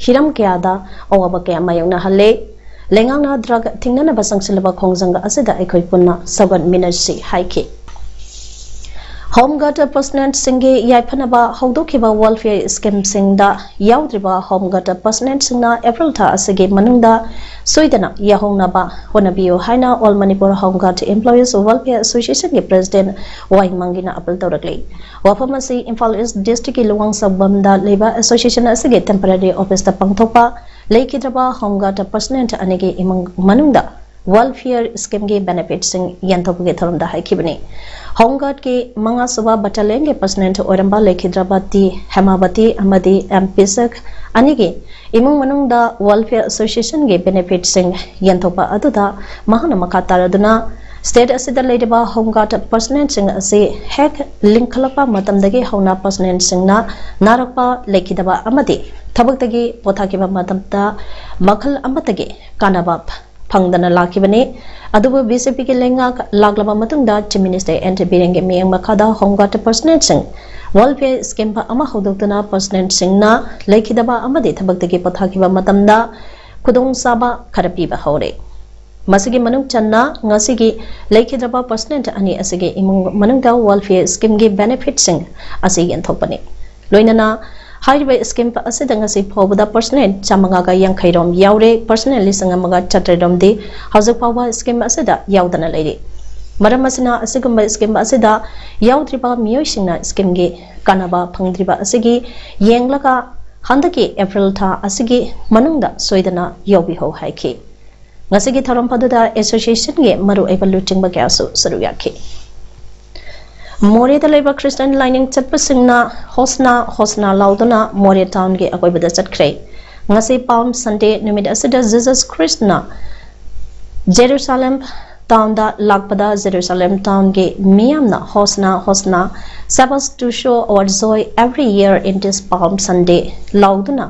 ꯍꯤꯔꯝ ꯀꯌꯥꯗ ꯑꯋꯥꯕ ꯀꯌꯥ ꯃꯥꯌꯣꯛꯅꯍꯜꯂꯦ꯫ ꯂꯩꯉꯥꯛꯅ drug ꯊꯤꯡꯅꯅꯕ ꯆꯪꯁꯤꯜꯂꯕ ꯈꯣꯡꯖꯪ ꯑꯁꯤꯗ ꯑꯩꯈꯣꯏ ꯄꯨꯟꯅ ꯁꯧꯒꯠꯃꯤꯟꯅꯁꯤ ꯍꯥꯏꯈꯤ꯫ Home guard personnelꯁꯤꯡꯒꯤ ꯌꯥꯏꯐꯅꯕ ꯍꯧꯗꯣꯛꯈꯤꯕ welfare schemeꯁꯤꯡꯗ ꯌꯥꯎꯗ꯭ꯔꯤꯕ home guard personnelꯁꯤꯡꯅ April ꯊꯥ ꯑꯁꯤꯒꯤ ꯃꯅꯨꯡꯗ ꯁꯣꯏꯗꯅ ꯌꯥꯎꯍꯧꯅꯕ ꯍꯣꯠꯅꯕꯤꯌꯨ ꯍꯥꯏꯅ All Manipur Home Guard Employees Welfare Associationꯒꯤ president ꯋꯥꯏ ꯃꯪꯒꯤꯅ appeal ꯇꯧꯔꯛꯂꯤ꯫ ꯋꯥꯐꯝ ꯑꯁꯤ ꯏꯝꯐꯥꯜ East districtꯀꯤ ꯂꯨꯋꯥꯡꯁꯪꯕꯝꯗ ꯂꯩꯕ association ꯑꯁꯤꯒꯤ temporary officeꯇ ꯄꯥꯡꯊꯣꯛꯄ ꯂꯩꯈꯤꯗ꯭ꯔꯕ home guard personnel ꯑꯅꯤꯒꯤ ꯏꯃꯨꯡ ꯃꯅꯨꯡꯗ welfare schemeꯒꯤ benefitꯁꯤꯡ ꯌꯦꯟꯊꯣꯛꯄꯒꯤ ꯊꯧꯔꯝꯗ ꯍꯥꯏꯈꯤꯕꯅꯤ꯫ Home guardꯀꯤ ꯃꯉꯥꯁꯨꯕ battalionꯒꯤ personnel ꯑꯣꯏꯔꯝꯕ ꯂꯩꯈꯤꯗ꯭ꯔꯕ ꯇꯤ ꯍꯦꯃꯥꯕꯇꯤ ꯑꯃꯗꯤ ꯑꯦꯝ ꯄꯤꯁꯛ ꯑꯅꯤꯒꯤ ꯏꯃꯨꯡ ꯃꯅꯨꯡꯗ welfare associationꯒꯤ benefitꯁꯤꯡ ꯌꯦꯟꯊꯣꯛꯄ ꯑꯗꯨꯗ ꯃꯍꯥꯛꯅ ꯃꯈꯥ ꯇꯥꯔꯗꯨꯅ state ꯑꯁꯤꯗ ꯂꯩꯔꯤꯕ home guard personnelꯁꯤꯡ ꯑꯁꯤ ꯍꯦꯛ ꯂꯤꯡꯈꯠꯂꯛꯄ ꯃꯇꯝꯗꯒꯤ ꯍꯧꯅ personnelꯁꯤꯡꯅ ꯅꯥꯔꯛꯄ, ꯂꯩꯈꯤꯗꯕ ꯑꯃꯗꯤ ꯊꯕꯛꯇꯒꯤ ꯄꯣꯊꯥꯈꯤꯕ ꯃꯇꯝꯗ ꯃꯈꯜ ꯑꯃꯠꯇꯒꯤ ꯀꯥꯟꯅꯕ ꯐꯪꯗꯅ ꯂꯥꯛꯈꯤꯕꯅꯤ꯫ ꯑꯗꯨꯕꯨ BJPꯒꯤ ꯂꯩꯉꯥꯛ ꯂꯥꯛꯂꯕ ꯃꯇꯨꯡꯗ Chief Minister N ꯕꯤꯔꯦꯟꯒꯤ ꯃꯤꯠꯌꯦꯡ ꯃꯈꯥꯗ home guard personnelꯁꯤꯡ Welfare scheme ꯑꯃ ꯍꯧꯗꯣꯛꯇꯨꯅ ꯄꯔꯁꯅꯦꯟꯁꯤꯡꯅ ꯂꯩꯈꯤꯗꯕ ꯑꯃꯗꯤ ꯊꯕꯛꯇꯒꯤ ꯄꯣꯊꯥꯈꯤꯕ ꯃꯇꯝꯗ ꯈꯨꯗꯣꯡꯆꯥꯕ ꯈꯔ ꯄꯤꯕ ꯍꯧꯔꯦ꯫ ꯃꯁꯤꯒꯤ ꯃꯅꯨꯡ ꯆꯟꯅ ꯉꯁꯤꯒꯤ ꯂꯩꯈꯤꯗ꯭ꯔꯕ ꯄꯔꯁꯅꯦꯟ ꯑꯅꯤ ꯑꯁꯤꯒꯤ ꯏꯃꯨꯡ ꯃꯅꯨꯡꯗ welfare scheme ꯒꯤ benefit ꯁꯤꯡ ꯑꯁꯤ ꯌꯦꯟꯊꯣꯛꯄꯅꯤ꯫ ꯂꯣꯏꯅꯅ ꯍꯥꯏꯔꯤꯕ scheme ꯑꯁꯤꯗ ꯉꯁꯤ ꯐꯥꯎꯕꯗ ꯄꯔꯁꯅꯦꯟ ꯆꯥꯃꯉꯥꯒ ꯌꯥꯡꯈꯩ ꯔꯣꯝ ꯌꯥꯎꯔꯦ꯫ ꯄꯔꯁꯅꯦꯟ ꯂꯤꯁꯤꯡ ꯑꯃꯒ ꯆꯥꯇ꯭ꯔꯦꯠ ꯔꯣꯝꯗꯤ ꯍꯧꯖꯤꯛ ꯐꯥꯎꯕ scheme ꯑꯁꯤꯗ ꯌꯥꯎꯗꯅ ꯂꯩꯔꯤ꯫ ꯃꯔꯝ ꯑꯁꯤꯅ ꯑꯁꯤꯒꯨꯝꯕ scheme ꯑꯁꯤꯗ ꯌꯥꯎꯗ꯭ꯔꯤꯕ ꯃꯤꯑꯣꯏꯁꯤꯡꯅ scheme ꯒꯤ ꯀꯥꯟꯅꯕ ꯐꯪꯗ꯭ꯔꯤꯕ ꯑꯁꯤꯒꯤ ꯌꯦꯡꯂꯒ ꯍꯟꯗꯛꯀꯤ ꯑꯦꯄ꯭ꯔꯤꯜ ꯊꯥ ꯑꯁꯤꯒꯤ ꯃꯅꯨꯡꯗ ꯁꯣꯏꯗꯅ ꯌꯥꯎꯕꯤꯍꯧ ꯍꯥꯏꯈꯤ꯫ ꯉꯁꯤꯒꯤ ꯊꯧꯔꯝ ꯑꯗꯨꯗ association ꯒꯤ ꯃꯔꯨꯑꯣꯏꯕ ꯂꯨꯆꯤꯡꯕ ꯀꯌꯥꯁꯨ ꯁꯔꯨꯛ ꯌꯥꯈꯤ꯫ ꯃꯣꯔꯦꯗ ꯂꯩꯕ ꯈ꯭ꯔꯤꯁꯇꯤꯌꯥꯟ ꯂꯥꯏꯅꯤꯡ ꯆꯠꯄꯁꯤꯡꯅ ꯍꯣꯁꯅꯥ ꯍꯣꯁꯅꯥ ꯂꯥꯎꯗꯨꯅ ꯃꯣꯔꯦ ꯇꯥꯎꯟꯒꯤ ꯑꯀꯣꯏꯕꯗ ꯆꯠꯈ꯭ꯔꯦ꯫ ꯉꯁꯤ ꯄꯥꯜꯝ ꯁꯟꯗꯦ ꯅꯨꯃꯤꯠ ꯑꯁꯤꯗ ꯖꯤꯖꯁ ꯈ꯭ꯔꯤꯁꯇꯅ ꯖꯦꯔꯨꯁꯥꯂꯦꯝ ꯇꯥꯎꯟꯗ ꯂꯥꯛꯄꯗ ꯖꯦꯔꯨꯁꯥꯂꯦꯝ ꯇꯥꯎꯟꯒꯤ ꯃꯤꯌꯥꯝꯅ ꯍꯣꯁꯅꯥ ꯍꯣꯁꯅꯥ, Sabbath to show our joy every year in this Palm Sunday ꯂꯥꯎꯗꯨꯅ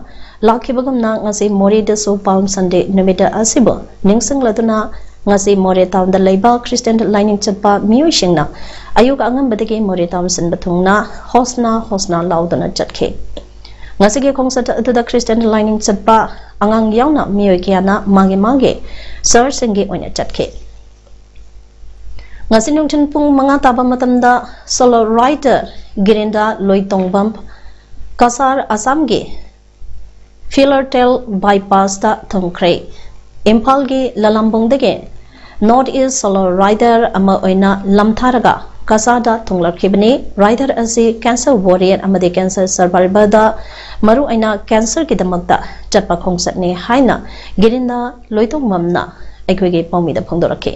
ꯂꯥꯛꯈꯤꯕꯒꯨꯝꯅ ꯉꯁꯤ ꯃꯣꯔꯦꯗꯁꯨ ꯄꯥꯜꯝ ꯁꯟꯗꯦ ꯅꯨꯃꯤꯠ ꯑꯁꯤꯕꯨ ꯅꯤꯡꯁꯤꯡꯂꯗꯨꯅ ꯉꯁꯤ ꯃꯣꯔꯦ ꯇꯥꯎꯟꯗ ꯂꯩꯕ ꯈ꯭ꯔꯤꯁꯇꯤꯌꯥꯟ ꯂꯥꯏꯅꯤꯡ ꯆꯠꯄ ꯃꯤꯑꯣꯏꯁꯤꯡꯅ ꯑꯌꯨꯛ ꯑꯉꯟꯕꯗꯒꯤ ꯃꯣꯔꯦ ꯇꯥꯎꯟ ꯁꯤꯟꯕ ꯊꯨꯡꯅ ꯍꯣꯁꯅꯥ ꯍꯣꯁꯅꯥ ꯂꯥꯎꯗꯨꯅ ꯆꯠꯈꯤ꯫ ꯉꯁꯤꯒꯤ ꯈꯣꯡꯆꯠ ꯑꯗꯨꯗ ꯈ꯭ꯔꯤꯁꯇꯤꯌꯥꯟ ꯂꯥꯏꯅꯤꯡ ꯆꯠꯄ ꯑꯉꯥꯡ ꯌꯥꯎꯅ ꯃꯤꯑꯣꯏ ꯀꯌꯥꯅ ꯃꯥꯒꯤ ꯃꯥꯒꯤ ꯆꯔꯆꯁꯤꯡꯒꯤ ꯑꯣꯏꯅ ꯆꯠꯈꯤ꯫ ꯉꯁꯤ ꯅꯨꯡꯊꯤꯜ ꯄꯨꯡ ꯃꯉꯥ ꯇꯥꯕ ꯃꯇꯝꯗ solo rider ꯒꯤꯔꯤꯟꯗꯥ ꯂꯣꯏꯇꯣꯡꯕꯝ ꯀꯁꯥꯔ ꯑꯁꯥꯝꯒꯤ ꯐꯤꯂꯔꯇꯦꯜ ꯕꯥꯏꯄꯥꯁꯇ ꯊꯨꯡꯈ꯭ꯔꯦ꯫ ꯏꯝꯐꯥꯜꯒꯤ ꯂꯂꯥꯝꯕꯨꯡꯗꯒꯤ North East solo rider ꯑꯃ ꯑꯣꯏꯅ ꯂꯝꯊꯥꯔꯒ ꯀꯁꯥꯔꯗ ꯊꯨꯡꯂꯛꯈꯤꯕꯅꯤ꯫ Rider ꯑꯁꯤ cancer warrior ꯑꯃꯗꯤ cancer survivor ꯗ ꯃꯔꯨꯑꯣꯏꯅ cancer ꯒꯤꯗꯃꯛꯇ ꯆꯠꯄ ꯈꯣꯡꯆꯠꯅꯤ ꯍꯥꯏꯅ ꯒꯤꯔꯤꯟꯗꯥ ꯂꯣꯏꯇꯣꯡꯕꯝꯅ ꯑꯩꯈꯣꯏꯒꯤ ꯄꯥꯎꯃꯤꯗ ꯐꯣꯡꯗꯣꯔꯛꯈꯤ꯫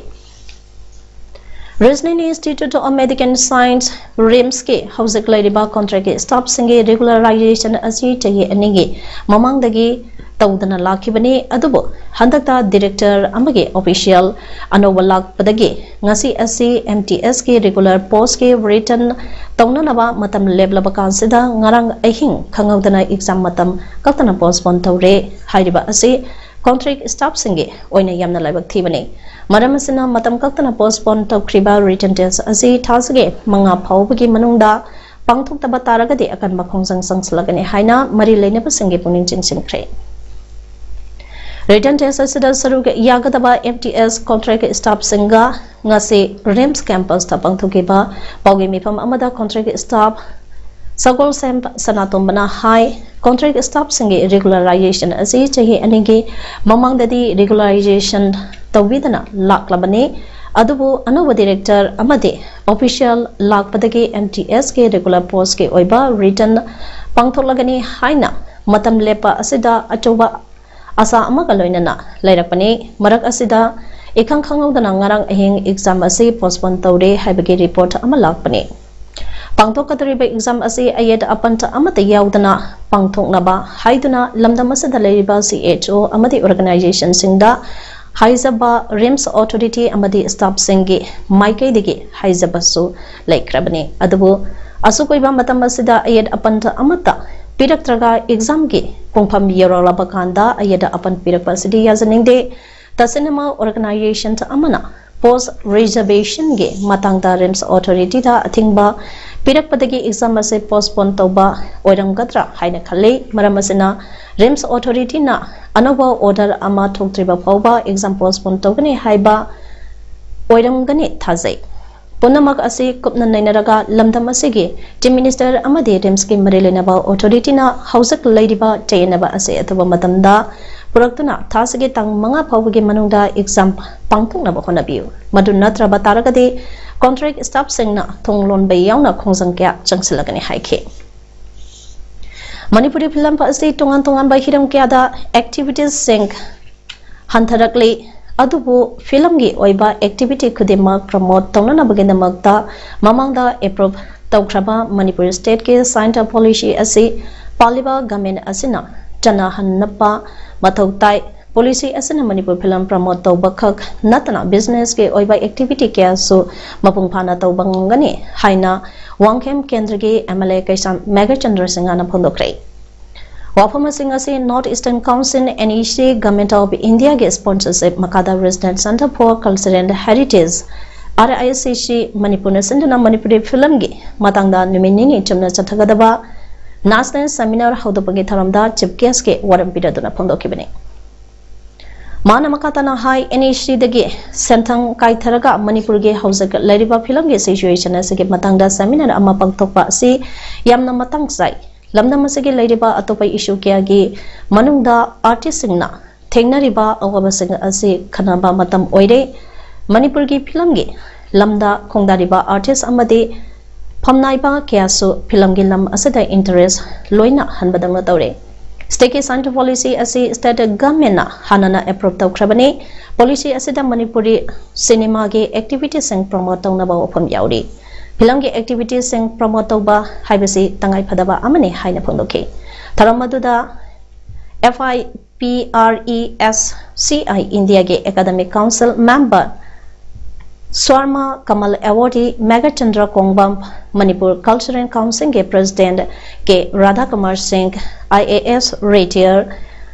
Regional Institute of Medical Science, ꯔꯤꯝꯁꯀꯤ ꯍꯧꯖꯤꯛ ꯂꯩꯔꯤꯕ contract ꯀꯤ staff ꯁꯤꯡꯒꯤ regularization ꯑꯁꯤ ꯆꯍꯤ ꯑꯅꯤꯒꯤ ꯃꯃꯥꯡꯗꯒꯤ ꯇꯧꯗꯅ ꯂꯥꯛꯈꯤꯕꯅꯤ꯫ ꯑꯗꯨꯕꯨ ꯍꯟꯗꯛꯇ director ꯑꯃꯒꯤ official ꯑꯅꯧꯕ ꯂꯥꯛꯄꯗꯒꯤ ꯉꯁꯤ ꯑꯁꯤ M T S ꯀꯤ regular post ꯀꯤ written ꯇꯧꯅꯅꯕ ꯃꯇꯝ ꯂꯦꯞꯂꯕ ꯀꯥꯟꯁꯤꯗ ꯉꯔꯥꯡ ꯑꯍꯤꯡ ꯈꯪꯍꯧꯗꯅ exam ꯃꯇꯝ ꯀꯛꯇꯅ postpone ꯇꯧꯔꯦ꯫ ꯍꯥꯏꯔꯤꯕ ꯑꯁꯤ contract staff ꯁꯤꯡꯒꯤ ꯑꯣꯏꯅ ꯌꯥꯝꯅ ꯂꯥꯏꯕꯛ ꯊꯤꯕꯅꯤ꯫ ꯃꯔꯝ ꯑꯁꯤꯅ ꯃꯇꯝ ꯀꯛꯇꯅ postpone ꯇꯧꯈ꯭ꯔꯤꯕ written test ꯑꯁꯤ ꯊꯥꯁꯤꯒꯤ ꯃꯉꯥ ꯐꯥꯎꯕꯒꯤ ꯃꯅꯨꯡꯗ ꯄꯥꯡꯊꯣꯛꯇꯕ ꯇꯥꯔꯒꯗꯤ ꯑꯀꯟꯕ ꯈꯣꯡꯖꯪ ꯆꯪꯁꯤꯜꯂꯒꯅꯤ ꯍꯥꯏꯅ ꯃꯔꯤ ꯂꯩꯅꯕꯁꯤꯡꯒꯤ ꯄꯨꯛꯅꯤꯡ ꯆꯤꯡꯁꯤꯟꯈ꯭ꯔꯦ꯫ Written test ꯑꯁꯤꯗ ꯁꯔꯨꯛ ꯌꯥꯒꯗꯕ M T S contract staffꯁꯤꯡꯒ ꯉꯁꯤ RIMS campusꯇ ꯄꯥꯡꯊꯣꯛꯈꯤꯕ ꯄꯥꯎꯒꯤ ꯃꯤꯐꯝ ꯑꯃꯗ contract staff ꯁꯒꯣꯜꯁꯦꯝ ꯁꯅꯥꯇꯣꯝꯕꯅ ꯍꯥꯏ, contract staffꯁꯤꯡꯒꯤ regularization ꯑꯁꯤ ꯆꯍꯤ ꯑꯅꯤꯒꯤ ꯃꯃꯥꯡꯗꯗꯤ regularization ꯇꯧꯕꯤꯗꯅ ꯂꯥꯛꯂꯕꯅꯤ꯫ ꯑꯗꯨꯕꯨ ꯑꯅꯧꯕ director ꯑꯃꯗꯤ official ꯂꯥꯛꯄꯗꯒꯤ M T Sꯀꯤ regular postꯀꯤ ꯑꯣꯏꯕ written ꯄꯥꯡꯊꯣꯛꯂꯒꯅꯤ ꯍꯥꯏꯅ ꯃꯇꯝ ꯂꯦꯞꯄ ꯑꯁꯤꯗ ꯑꯆꯧꯕ ꯑꯁꯥ ꯑꯃꯒ ꯂꯣꯏꯅꯅ ꯂꯩꯔꯛꯄꯅꯤ꯫ ꯃꯔꯛ ꯑꯁꯤꯗ ꯏꯈꯪ ꯈꯪꯍꯧꯗꯅ ꯉꯔꯥꯡ ꯑꯍꯤꯡ exam ꯑꯁꯤ postpone ꯇꯧꯔꯦ ꯍꯥꯏꯕꯒꯤ report ꯑꯃ ꯂꯥꯛꯄꯅꯤ꯫ ꯄꯥꯡꯊꯣꯛꯀꯗꯧꯔꯤꯕ exam ꯑꯁꯤ ꯑꯌꯦꯠ ꯑꯄꯟ ꯑꯃꯠꯇ ꯌꯥꯎꯗꯅ ꯄꯥꯡꯊꯣꯛꯅꯕ ꯍꯥꯏꯗꯨꯅ ꯂꯝꯗꯝ ꯑꯁꯤꯗ ꯂꯩꯔꯤꯕ C H O ꯑꯃꯗꯤ organizationꯁꯤꯡꯗ ꯍꯥꯏꯖꯕ RIMS authority ꯑꯃꯗꯤ staffꯁꯤꯡꯒꯤ ꯃꯥꯏꯀꯩꯗꯒꯤ ꯍꯥꯏꯖꯕꯁꯨ ꯂꯩꯈ꯭ꯔꯕꯅꯤ꯫ ꯑꯗꯨꯕꯨ ꯑꯁꯨꯛ ꯀꯨꯏꯕ ꯃꯇꯝ ꯑꯁꯤꯗ ꯑꯌꯦꯠ ꯑꯄꯟ ꯑꯃꯠꯇ ꯄꯤꯔꯛꯇ꯭ꯔꯒ examꯒꯤ ꯄꯨꯡꯐꯝ ꯌꯧꯔꯛꯂꯕ ꯀꯥꯟꯗ ꯑꯌꯦꯠ ꯑꯄꯟ ꯄꯤꯔꯛꯄ ꯑꯁꯤꯗꯤ ꯌꯥꯖꯅꯤꯡꯗꯦ꯫ ꯇꯁꯦꯡꯅꯃꯛ organization ꯑꯃꯅ post reservationꯒꯤ ꯃꯇꯥꯡꯗ RIMS authorityꯗ ꯑꯊꯤꯡꯕ ꯄꯤꯔꯛꯄꯗꯒꯤ exam ꯑꯁꯤ postpone ꯇꯧꯕ ꯑꯣꯏꯔꯝꯒꯗ꯭ꯔꯥ ꯍꯥꯏꯅ ꯈꯜꯂꯤ꯫ ꯃꯔꯝ ꯑꯁꯤꯅ RIMS authorityꯅ ꯑꯅꯧꯕ order ꯑꯃ ꯊꯣꯛꯇ꯭ꯔꯤꯕ ꯐꯥꯎꯕ exam postpone ꯇꯧꯒꯅꯤ ꯍꯥꯏꯕ ꯑꯣꯏꯔꯝꯒꯅꯤ ꯊꯥꯖꯩ꯫ ꯄꯨꯝꯅꯃꯛ ꯑꯁꯤ ꯀꯨꯞꯅ ꯅꯩꯅꯔꯒ ꯂꯝꯗꯝ ꯑꯁꯤꯒꯤ Chief Minister ꯑꯃꯗꯤ RIMSꯀꯤ ꯃꯔꯤ ꯂꯩꯅꯕ authorityꯅ ꯍꯧꯖꯤꯛ ꯂꯩꯔꯤꯕ ꯆꯌꯦꯠꯅꯕ ꯑꯁꯤ ꯑꯊꯨꯕ ꯃꯇꯝꯗ ꯄꯨꯔꯛꯇꯨꯅ ꯊꯥꯁꯤꯒꯤ ꯇꯥꯡ ꯃꯉꯥ ꯐꯥꯎꯕꯒꯤ ꯃꯅꯨꯡꯗ exam ꯄꯥꯡꯊꯣꯛꯅꯕ ꯍꯣꯠꯅꯕꯤꯌꯨ꯫ ꯃꯗꯨ ꯅꯠꯇ꯭ꯔꯕ ꯇꯥꯔꯒꯗꯤ contract staffꯁꯤꯡꯅ ꯊꯣꯡ ꯂꯣꯟꯕ ꯌꯥꯎꯅ ꯈꯣꯡꯖꯪ ꯀꯌꯥ ꯆꯪꯁꯤꯜꯂꯒꯅꯤ ꯍꯥꯏꯈꯤ꯫ ꯃꯅꯤꯄꯨꯔꯤ film ꯑꯁꯤ ꯇꯣꯉꯥꯟ ꯇꯣꯉꯥꯟꯕ ꯍꯤꯔꯝ ꯀꯌꯥꯗ activitiesꯁꯤꯡ ꯍꯟꯊꯔꯛꯂꯤ꯫ ꯑꯗꯨꯕꯨ filmꯒꯤ ꯑꯣꯏꯕ activity ꯈꯨꯗꯤꯡꯃꯛ promote ꯇꯧꯅꯅꯕꯒꯤꯗꯃꯛꯇ ꯃꯃꯥꯡꯗ approve ꯇꯧꯈ꯭ꯔꯕ ꯃꯅꯤꯄꯨꯔ stateꯀꯤ sign policy ꯑꯁꯤ ꯄꯥꯜꯂꯤꯕ government ꯑꯁꯤꯅ ꯆꯠꯅꯍꯟꯅꯕ ꯃꯊꯧ ꯇꯥꯏ꯫ Policy ꯑꯁꯤꯅ ꯃꯅꯤꯄꯨꯔ film promote ꯇꯧꯕ ꯈꯛ ꯅꯠꯇꯅ businessꯀꯤ ꯑꯣꯏꯕ activity ꯀꯌꯥꯁꯨ ꯃꯄꯨꯡ ꯐꯥꯅ ꯇꯧꯕ ꯉꯝꯒꯅꯤ ꯍꯥꯏꯅ ꯋꯥꯡꯈꯦꯝ ꯀꯦꯟꯗ꯭ꯔꯒꯤ M L A ꯀꯩꯁꯥꯝ ꯃꯦꯘꯆꯟꯗ꯭ꯔ ꯁꯤꯡꯍꯅ ꯐꯣꯡꯗꯣꯛꯈ꯭ꯔꯦ꯫ ꯋꯥꯐꯝ ꯑꯁꯤꯡ ꯑꯁꯤ North Eastern Council, N E C, Government of Indiaꯒꯤ sponsorship ꯃꯈꯥꯗ Regional Centre for Culture and Heritage R I S C ꯃꯅꯤꯄꯨꯔꯅ ꯁꯤꯟꯗꯨꯅ ꯃꯅꯤꯄꯨꯔꯤ ꯐꯤꯂꯝꯒꯤ ꯃꯇꯥꯡꯗ ꯅꯨꯃꯤꯠ ꯅꯤꯅꯤ ꯆꯨꯝꯅ ꯆꯠꯊꯒꯗꯕ ꯅꯦꯁꯅꯦꯜ ꯁꯦꯃꯤꯅꯥꯔ ꯍꯧꯗꯣꯛꯄꯒꯤ ꯊꯧꯔꯝꯗ ꯆꯤꯐ ꯒꯦꯁꯀꯤ ꯋꯥꯔꯦꯞ ꯄꯤꯔꯗꯨꯅ ꯐꯣꯡꯗꯣꯛꯈꯤꯕꯅꯤ꯫ ꯃꯥꯅ ꯃꯈꯥ ꯇꯥꯅ ꯍꯥꯏ, ꯑꯦꯟ ꯑꯦꯁ ꯁꯤꯗꯒꯤ ꯁꯦꯟꯊꯪ ꯀꯥꯏꯊꯔꯒ ꯃꯅꯤꯄꯨꯔꯒꯤ ꯍꯧꯖꯤꯛ ꯂꯩꯔꯤꯕ ꯐꯤꯂꯝꯒꯤ ꯁꯤꯆꯨꯋꯦꯁꯟ ꯑꯁꯤꯒꯤ ꯃꯇꯥꯡꯗ ꯁꯦꯃꯤꯅꯥꯔ ꯑꯃ ꯄꯥꯡꯊꯣꯛꯄ ꯑꯁꯤ ꯌꯥꯝꯅ ꯃꯇꯥꯡ ꯆꯥꯏ꯫ ꯂꯝꯗꯝ ꯑꯁꯤꯒꯤ ꯂꯩꯔꯤꯕ ꯑꯇꯣꯞꯄ ꯏꯁꯨ ꯀꯌꯥꯒꯤ ꯃꯅꯨꯡꯗ ꯑꯥꯔꯇꯤꯁꯁꯤꯡꯅ ꯊꯦꯡꯅꯔꯤꯕ ꯑꯋꯥꯕꯁꯤꯡ ꯑꯁꯤ ꯈꯟꯅꯕ ꯃꯇꯝ ꯑꯣꯏꯔꯦ꯫ ꯃꯅꯤꯄꯨꯔꯒꯤ ꯐꯤꯂꯝꯒꯤ ꯂꯝꯗ ꯈꯣꯡꯗꯥꯔꯤꯕ ꯑꯥꯔꯇꯤꯁ ꯑꯃꯗꯤ ꯐꯝꯅꯥꯏꯕ ꯀꯌꯥꯁꯨ ꯐꯤꯂꯝꯒꯤ ꯂꯝ ꯑꯁꯤꯗ ꯏꯟꯇꯔꯦꯁ ꯂꯣꯏꯅ ꯍꯟꯕꯗꯧꯅ ꯇꯧꯔꯦ꯫ ꯁ꯭ꯇꯦꯠꯀꯤ ꯁꯦꯟꯇꯔ ꯄꯣꯂꯤꯁꯤ ꯑꯁꯤ ꯁ꯭ꯇꯦꯠ ꯒꯚꯔꯟꯃꯦꯟꯠꯅ ꯍꯥꯟꯅꯅ ꯑꯦꯄ꯭ꯔꯨꯚ ꯇꯧꯈ꯭ꯔꯕꯅꯤ꯫ ꯄꯣꯂꯤꯁꯤ ꯑꯁꯤꯗ ꯃꯅꯤꯄꯨꯔꯤ ꯁꯤꯅꯦꯃꯥꯒꯤ ꯑꯦꯛꯇꯤꯚꯤꯇꯤꯁꯤꯡ ꯄ꯭ꯔꯣꯃꯣꯠ ꯇꯧꯅꯕ ꯋꯥꯐꯝ ꯌꯥꯎꯔꯤ꯫ ꯐꯤꯂꯝꯒꯤ ꯑꯦꯛꯇꯤꯚꯤꯇꯤꯁꯤꯡ ꯄ꯭ꯔꯣꯃꯣꯠ ꯇꯧꯕ ꯍꯥꯏꯕꯁꯤ ꯇꯉꯥꯏꯐꯗꯕ ꯑꯃꯅꯤ ꯍꯥꯏꯅ ꯐꯣꯡꯗꯣꯛꯈꯤ꯫ ꯊꯧꯔꯝ ꯑꯗꯨꯗ F I P R E S C I India ꯒꯤ ꯑꯦꯀꯥꯗꯃꯤꯛ ꯀꯥꯎꯟꯁꯤꯜ ꯃꯦꯝꯕꯔ ꯁ꯭ꯋꯥꯔꯃ ꯀꯃꯜ ꯑꯦꯋꯥꯔꯗꯤ ꯃꯦꯘꯆꯟꯗ꯭ꯔ ꯀꯣꯡꯕꯝ, ꯃꯅꯤꯄꯨꯔ ꯀꯜꯆꯔꯦꯜ ꯀꯥꯎꯟꯁꯤꯜꯒꯤ president K Radhakumar Singh, I A S retired,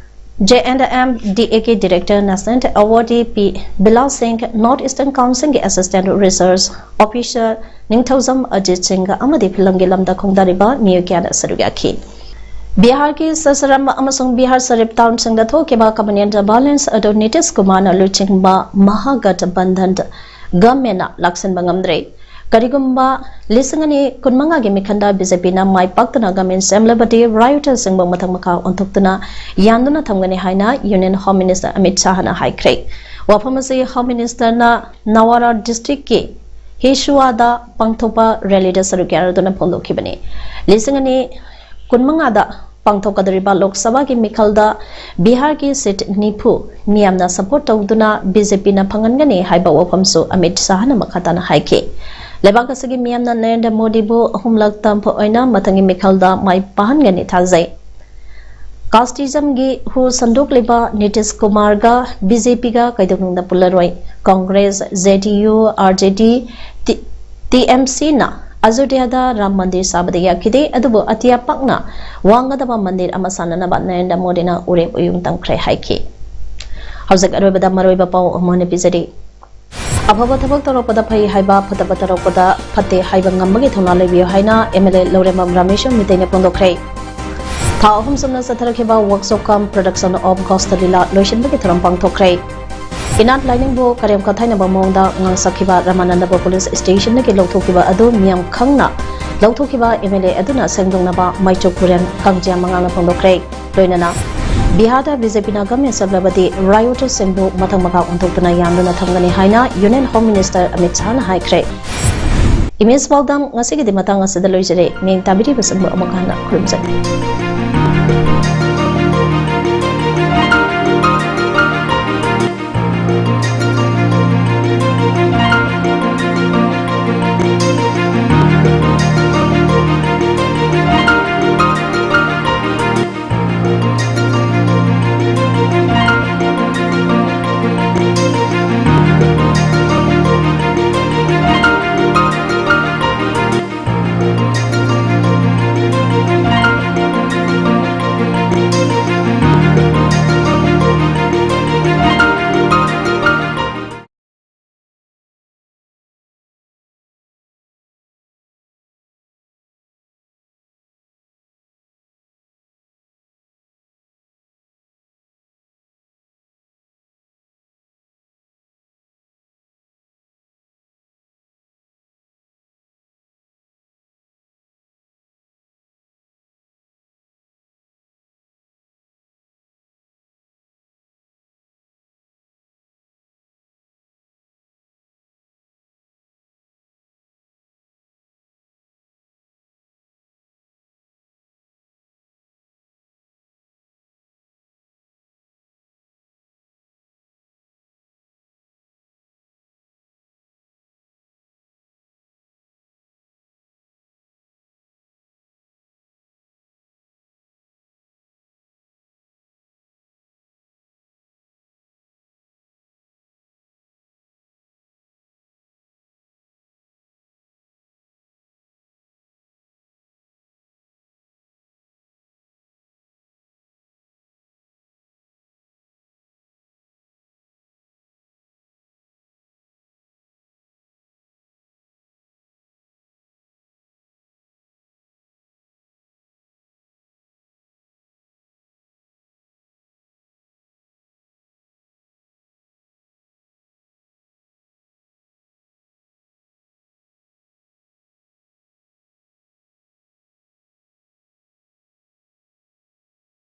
J N M D A ꯒꯤ director national awardee P Bilal Singh, north eastern ꯀꯥꯎꯟꯁꯤꯜꯒꯤ assistant research officer Ningthoujam Ajit Singh ꯑꯃꯗꯤ ꯐꯤꯂꯝꯒꯤ ꯂꯝꯗ ꯈꯣꯡꯗꯥꯔꯤꯕ ꯃꯤꯑꯣꯏ ꯀꯌꯥꯅ ꯁꯔꯨꯛ ꯌꯥꯈꯤ꯫ ꯕꯤꯍꯥꯔꯒꯤ ꯁꯁꯔꯝ ꯑꯃꯁꯨꯡ ꯕꯤꯍꯥꯔ ꯁꯔꯤꯐ ꯇꯥꯎꯟꯁꯤꯡꯗ ꯊꯣꯛꯈꯤꯕ ꯀꯝꯃꯨꯅꯦꯜ ꯚꯥꯏꯑꯣꯂꯦꯟꯁ ꯑꯗꯨ ꯅꯤꯇꯤꯁ ꯀꯨꯃꯥꯔꯅ ꯂꯨꯆꯤꯡꯕ ꯃꯍꯥꯒꯠꯕꯟꯙꯟ ꯒꯚꯔꯟꯃꯦꯟꯠꯅ ꯂꯥꯛꯁꯤꯟꯕ ꯉꯝꯗ꯭ꯔꯦ꯫ ꯀꯔꯤꯒꯨꯝꯕ ꯂꯤꯁꯤꯡ ꯑꯅꯤ ꯀꯨꯟꯃꯉꯥꯒꯤ ꯃꯤꯈꯜꯗ ꯕꯤ ꯖꯦ ꯄꯤꯅ ꯃꯥꯏ ꯄꯥꯛꯇꯅ ꯒꯚꯔꯟꯃꯦꯟꯠ ꯁꯦꯝꯂꯕꯗꯤ ꯔꯥꯏꯑꯣꯇꯔꯁꯤꯡꯕꯨ ꯃꯊꯛ ꯃꯈꯥ ꯑꯣꯟꯊꯣꯛꯇꯨꯅ ꯌꯥꯟꯗꯨꯅ ꯊꯝꯒꯅꯤ ꯍꯥꯏꯅ ꯌꯨꯅꯤꯌꯟ ꯍꯣꯝ ꯃꯤꯅꯤꯁꯇꯔ ꯑꯃꯤꯠ ꯁꯥꯍꯅ ꯍꯥꯏꯈ꯭ꯔꯦ꯫ ꯋꯥꯐꯝ ꯑꯁꯤ ꯍꯣꯝ ꯃꯤꯅꯤꯁꯇꯔꯅ ꯅꯋꯥꯔꯥ ꯗꯤꯁꯇ꯭ꯔꯤꯛꯀꯤ ꯍꯤꯁꯨꯋꯥꯗ ꯄꯥꯡꯊꯣꯛꯄ ꯔꯦꯂꯤꯗ ꯁꯔꯨꯛ ꯌꯥꯔꯗꯨꯅ ꯐꯣꯡꯗꯣꯛꯈꯤꯕꯅꯤ꯫ ꯂꯤꯁꯤꯡ ꯑꯅꯤ ꯀꯨꯟꯃꯉꯥꯗ ꯄꯥꯡꯊꯣꯛꯀꯗꯧꯔꯤꯕ ꯂꯣꯛ ꯁꯚꯥꯒꯤ ꯃꯤꯈꯜꯗ ꯕꯤꯍꯥꯔꯒꯤ ꯁꯤꯠ ꯅꯤꯐꯨ ꯃꯤꯌꯥꯝꯅ ꯁꯄꯣꯔꯠ ꯇꯧꯗꯨꯅ ꯕꯤ ꯖꯦ ꯄꯤꯅ ꯐꯪꯍꯟꯒꯅꯤ ꯍꯥꯏꯕ ꯋꯥꯐꯝꯁꯨ ꯑꯃꯤꯠ ꯁꯥꯍꯅ ꯃꯈꯥ ꯇꯥꯅ ꯍꯥꯏꯈꯤ꯫ ꯂꯩꯕꯥꯛ ꯑꯁꯤꯒꯤ ꯃꯤꯌꯥꯝꯅ ꯅꯔꯦꯟꯗ꯭ꯔ ꯃꯣꯗꯤꯕꯨ ꯑꯍꯨꯝꯂꯛ ꯇꯝꯐ ꯑꯣꯏꯅ ꯃꯊꯪꯒꯤ ꯃꯤꯈꯜꯗ ꯃꯥꯏ ꯄꯥꯛꯍꯟꯒꯅꯤ ꯊꯥꯖꯩ꯫ ꯀꯥꯁꯇꯤꯖꯝꯒꯤ ꯍꯨ ꯁꯟꯗꯣꯛꯂꯤꯕ ꯅꯤꯇꯤꯁ ꯀꯨꯃꯥꯔꯒ ꯕꯤ ꯖꯦ ꯄꯤꯒ ꯀꯩꯗꯧꯅꯨꯡꯗ ꯄꯨꯜꯂꯔꯣꯏ꯫ ꯀꯣꯡꯒ꯭ꯔꯦꯁ, ꯖꯦ ꯗꯤ ꯌꯨ, ꯑꯥꯔ ꯖꯦ ꯗꯤ, ꯇꯤ-, ꯇꯤ ꯑꯦꯝ ꯁꯤꯅ ꯑꯌꯣꯙ꯭ꯌꯥꯗ ꯔꯥꯝ ꯃꯟꯗꯤꯔ ꯁꯥꯕꯗ ꯌꯥꯈꯤꯗꯦ, ꯑꯗꯨꯕꯨ ꯑꯇꯤꯌꯥ ꯄꯥꯛꯅ ꯋꯥꯡꯒꯗꯕ ꯃꯟꯗꯤꯔ ꯑꯃ ꯁꯥꯅꯅꯕ ꯅꯔꯦꯟꯗ꯭ꯔ ꯃꯣꯗꯤꯅ ꯎꯔꯦꯞ ꯎꯌꯨꯡ ꯇꯝꯈ꯭ꯔꯦ ꯍꯥꯏꯈꯤ꯫ ꯍꯧꯖꯤꯛ ꯑꯔꯣꯏꯕꯗ ꯃꯔꯨꯑꯣꯏꯕ ꯄꯥꯎ ꯑꯃꯨꯛ ꯍꯟꯅ ꯄꯤꯖꯔꯤ꯫ ꯑꯐꯕ ꯊꯕꯛ ꯇꯧꯔꯛꯄꯗ ꯐꯩ ꯍꯥꯏꯕ, ꯐꯠꯇꯕ ꯇꯧꯔꯛꯄꯗ ꯐꯠꯇꯦ ꯍꯥꯏꯕ ꯉꯝꯕꯒꯤ ꯊꯧꯅꯥ ꯂꯩꯕꯤꯌꯨ ꯍꯥꯏꯅ MLA ꯂꯧꯔꯦꯝꯕꯝ ꯔꯥꯃꯦꯁ꯭ꯋꯔ ꯃꯤꯇꯩꯅ ꯐꯣꯡꯗꯣꯛꯈ꯭ꯔꯦ꯫ ꯊꯥ ꯑꯍꯨꯝ ꯆꯨꯞꯅ ꯆꯠꯊꯔꯛꯈꯤꯕ workshop cum production of ꯒꯣꯁꯇ ꯂꯤꯂꯥ ꯂꯣꯏꯁꯤꯟꯕꯒꯤ ꯊꯧꯔꯝ ꯄꯥꯡꯊꯣꯛꯈ꯭ꯔꯦ꯫ ꯏꯅꯥꯠ ꯂꯥꯏꯅꯤꯡꯕꯨ ꯀꯔꯦꯝ ꯀꯊꯥꯏꯅꯕ ꯃꯑꯣꯡꯗ ꯉꯥꯡꯁꯛꯈꯤꯕ ꯔꯥꯃꯥꯅꯟꯗꯄꯨꯔ police stationꯗꯒꯤ ꯂꯧꯊꯣꯛꯈꯤꯕ ꯑꯗꯨ ꯃꯤꯌꯥꯝ ꯈꯪꯅ ꯂꯧꯊꯣꯛꯈꯤꯕ MLA ꯑꯗꯨꯅ ꯁꯦꯡꯗꯣꯛꯅꯕ ꯃꯥꯏꯆꯨꯞ ꯈꯨꯔꯦꯟ ꯀꯥꯡꯖꯩ ꯃꯉꯥꯡꯅ ꯐꯣꯡꯗꯣꯛꯈ꯭ꯔꯦ꯫ ꯂꯣꯏꯅꯅ ꯕꯤꯍꯥꯔꯗ BJPꯅ government ꯆꯠꯂꯕꯗꯤ riotꯁꯤꯡꯕꯨ ꯃꯊꯪ ꯃꯈꯥ ꯑꯣꯟꯊꯣꯛꯇꯨꯅ ꯌꯥꯟꯗꯨꯅ ꯊꯝꯒꯅꯤ ꯍꯥꯏꯅ Union Home Minister ꯑꯃꯤꯠ ꯁꯥꯍꯅ ꯍꯥꯏꯈ꯭ꯔꯦ꯫ Image ꯄꯥꯎꯗꯝ ꯉꯁꯤꯒꯤꯗꯤ ꯃꯇꯥꯡ ꯑꯁꯤꯗ ꯂꯣꯏꯖꯔꯦ꯫ ꯃꯤꯌꯦꯡ ꯇꯥꯕꯤꯔꯤꯕꯁꯤꯡꯕꯨ ꯑꯃꯨꯛ ꯍꯟꯅ ꯈꯨꯔꯨꯝꯖꯔꯤ꯫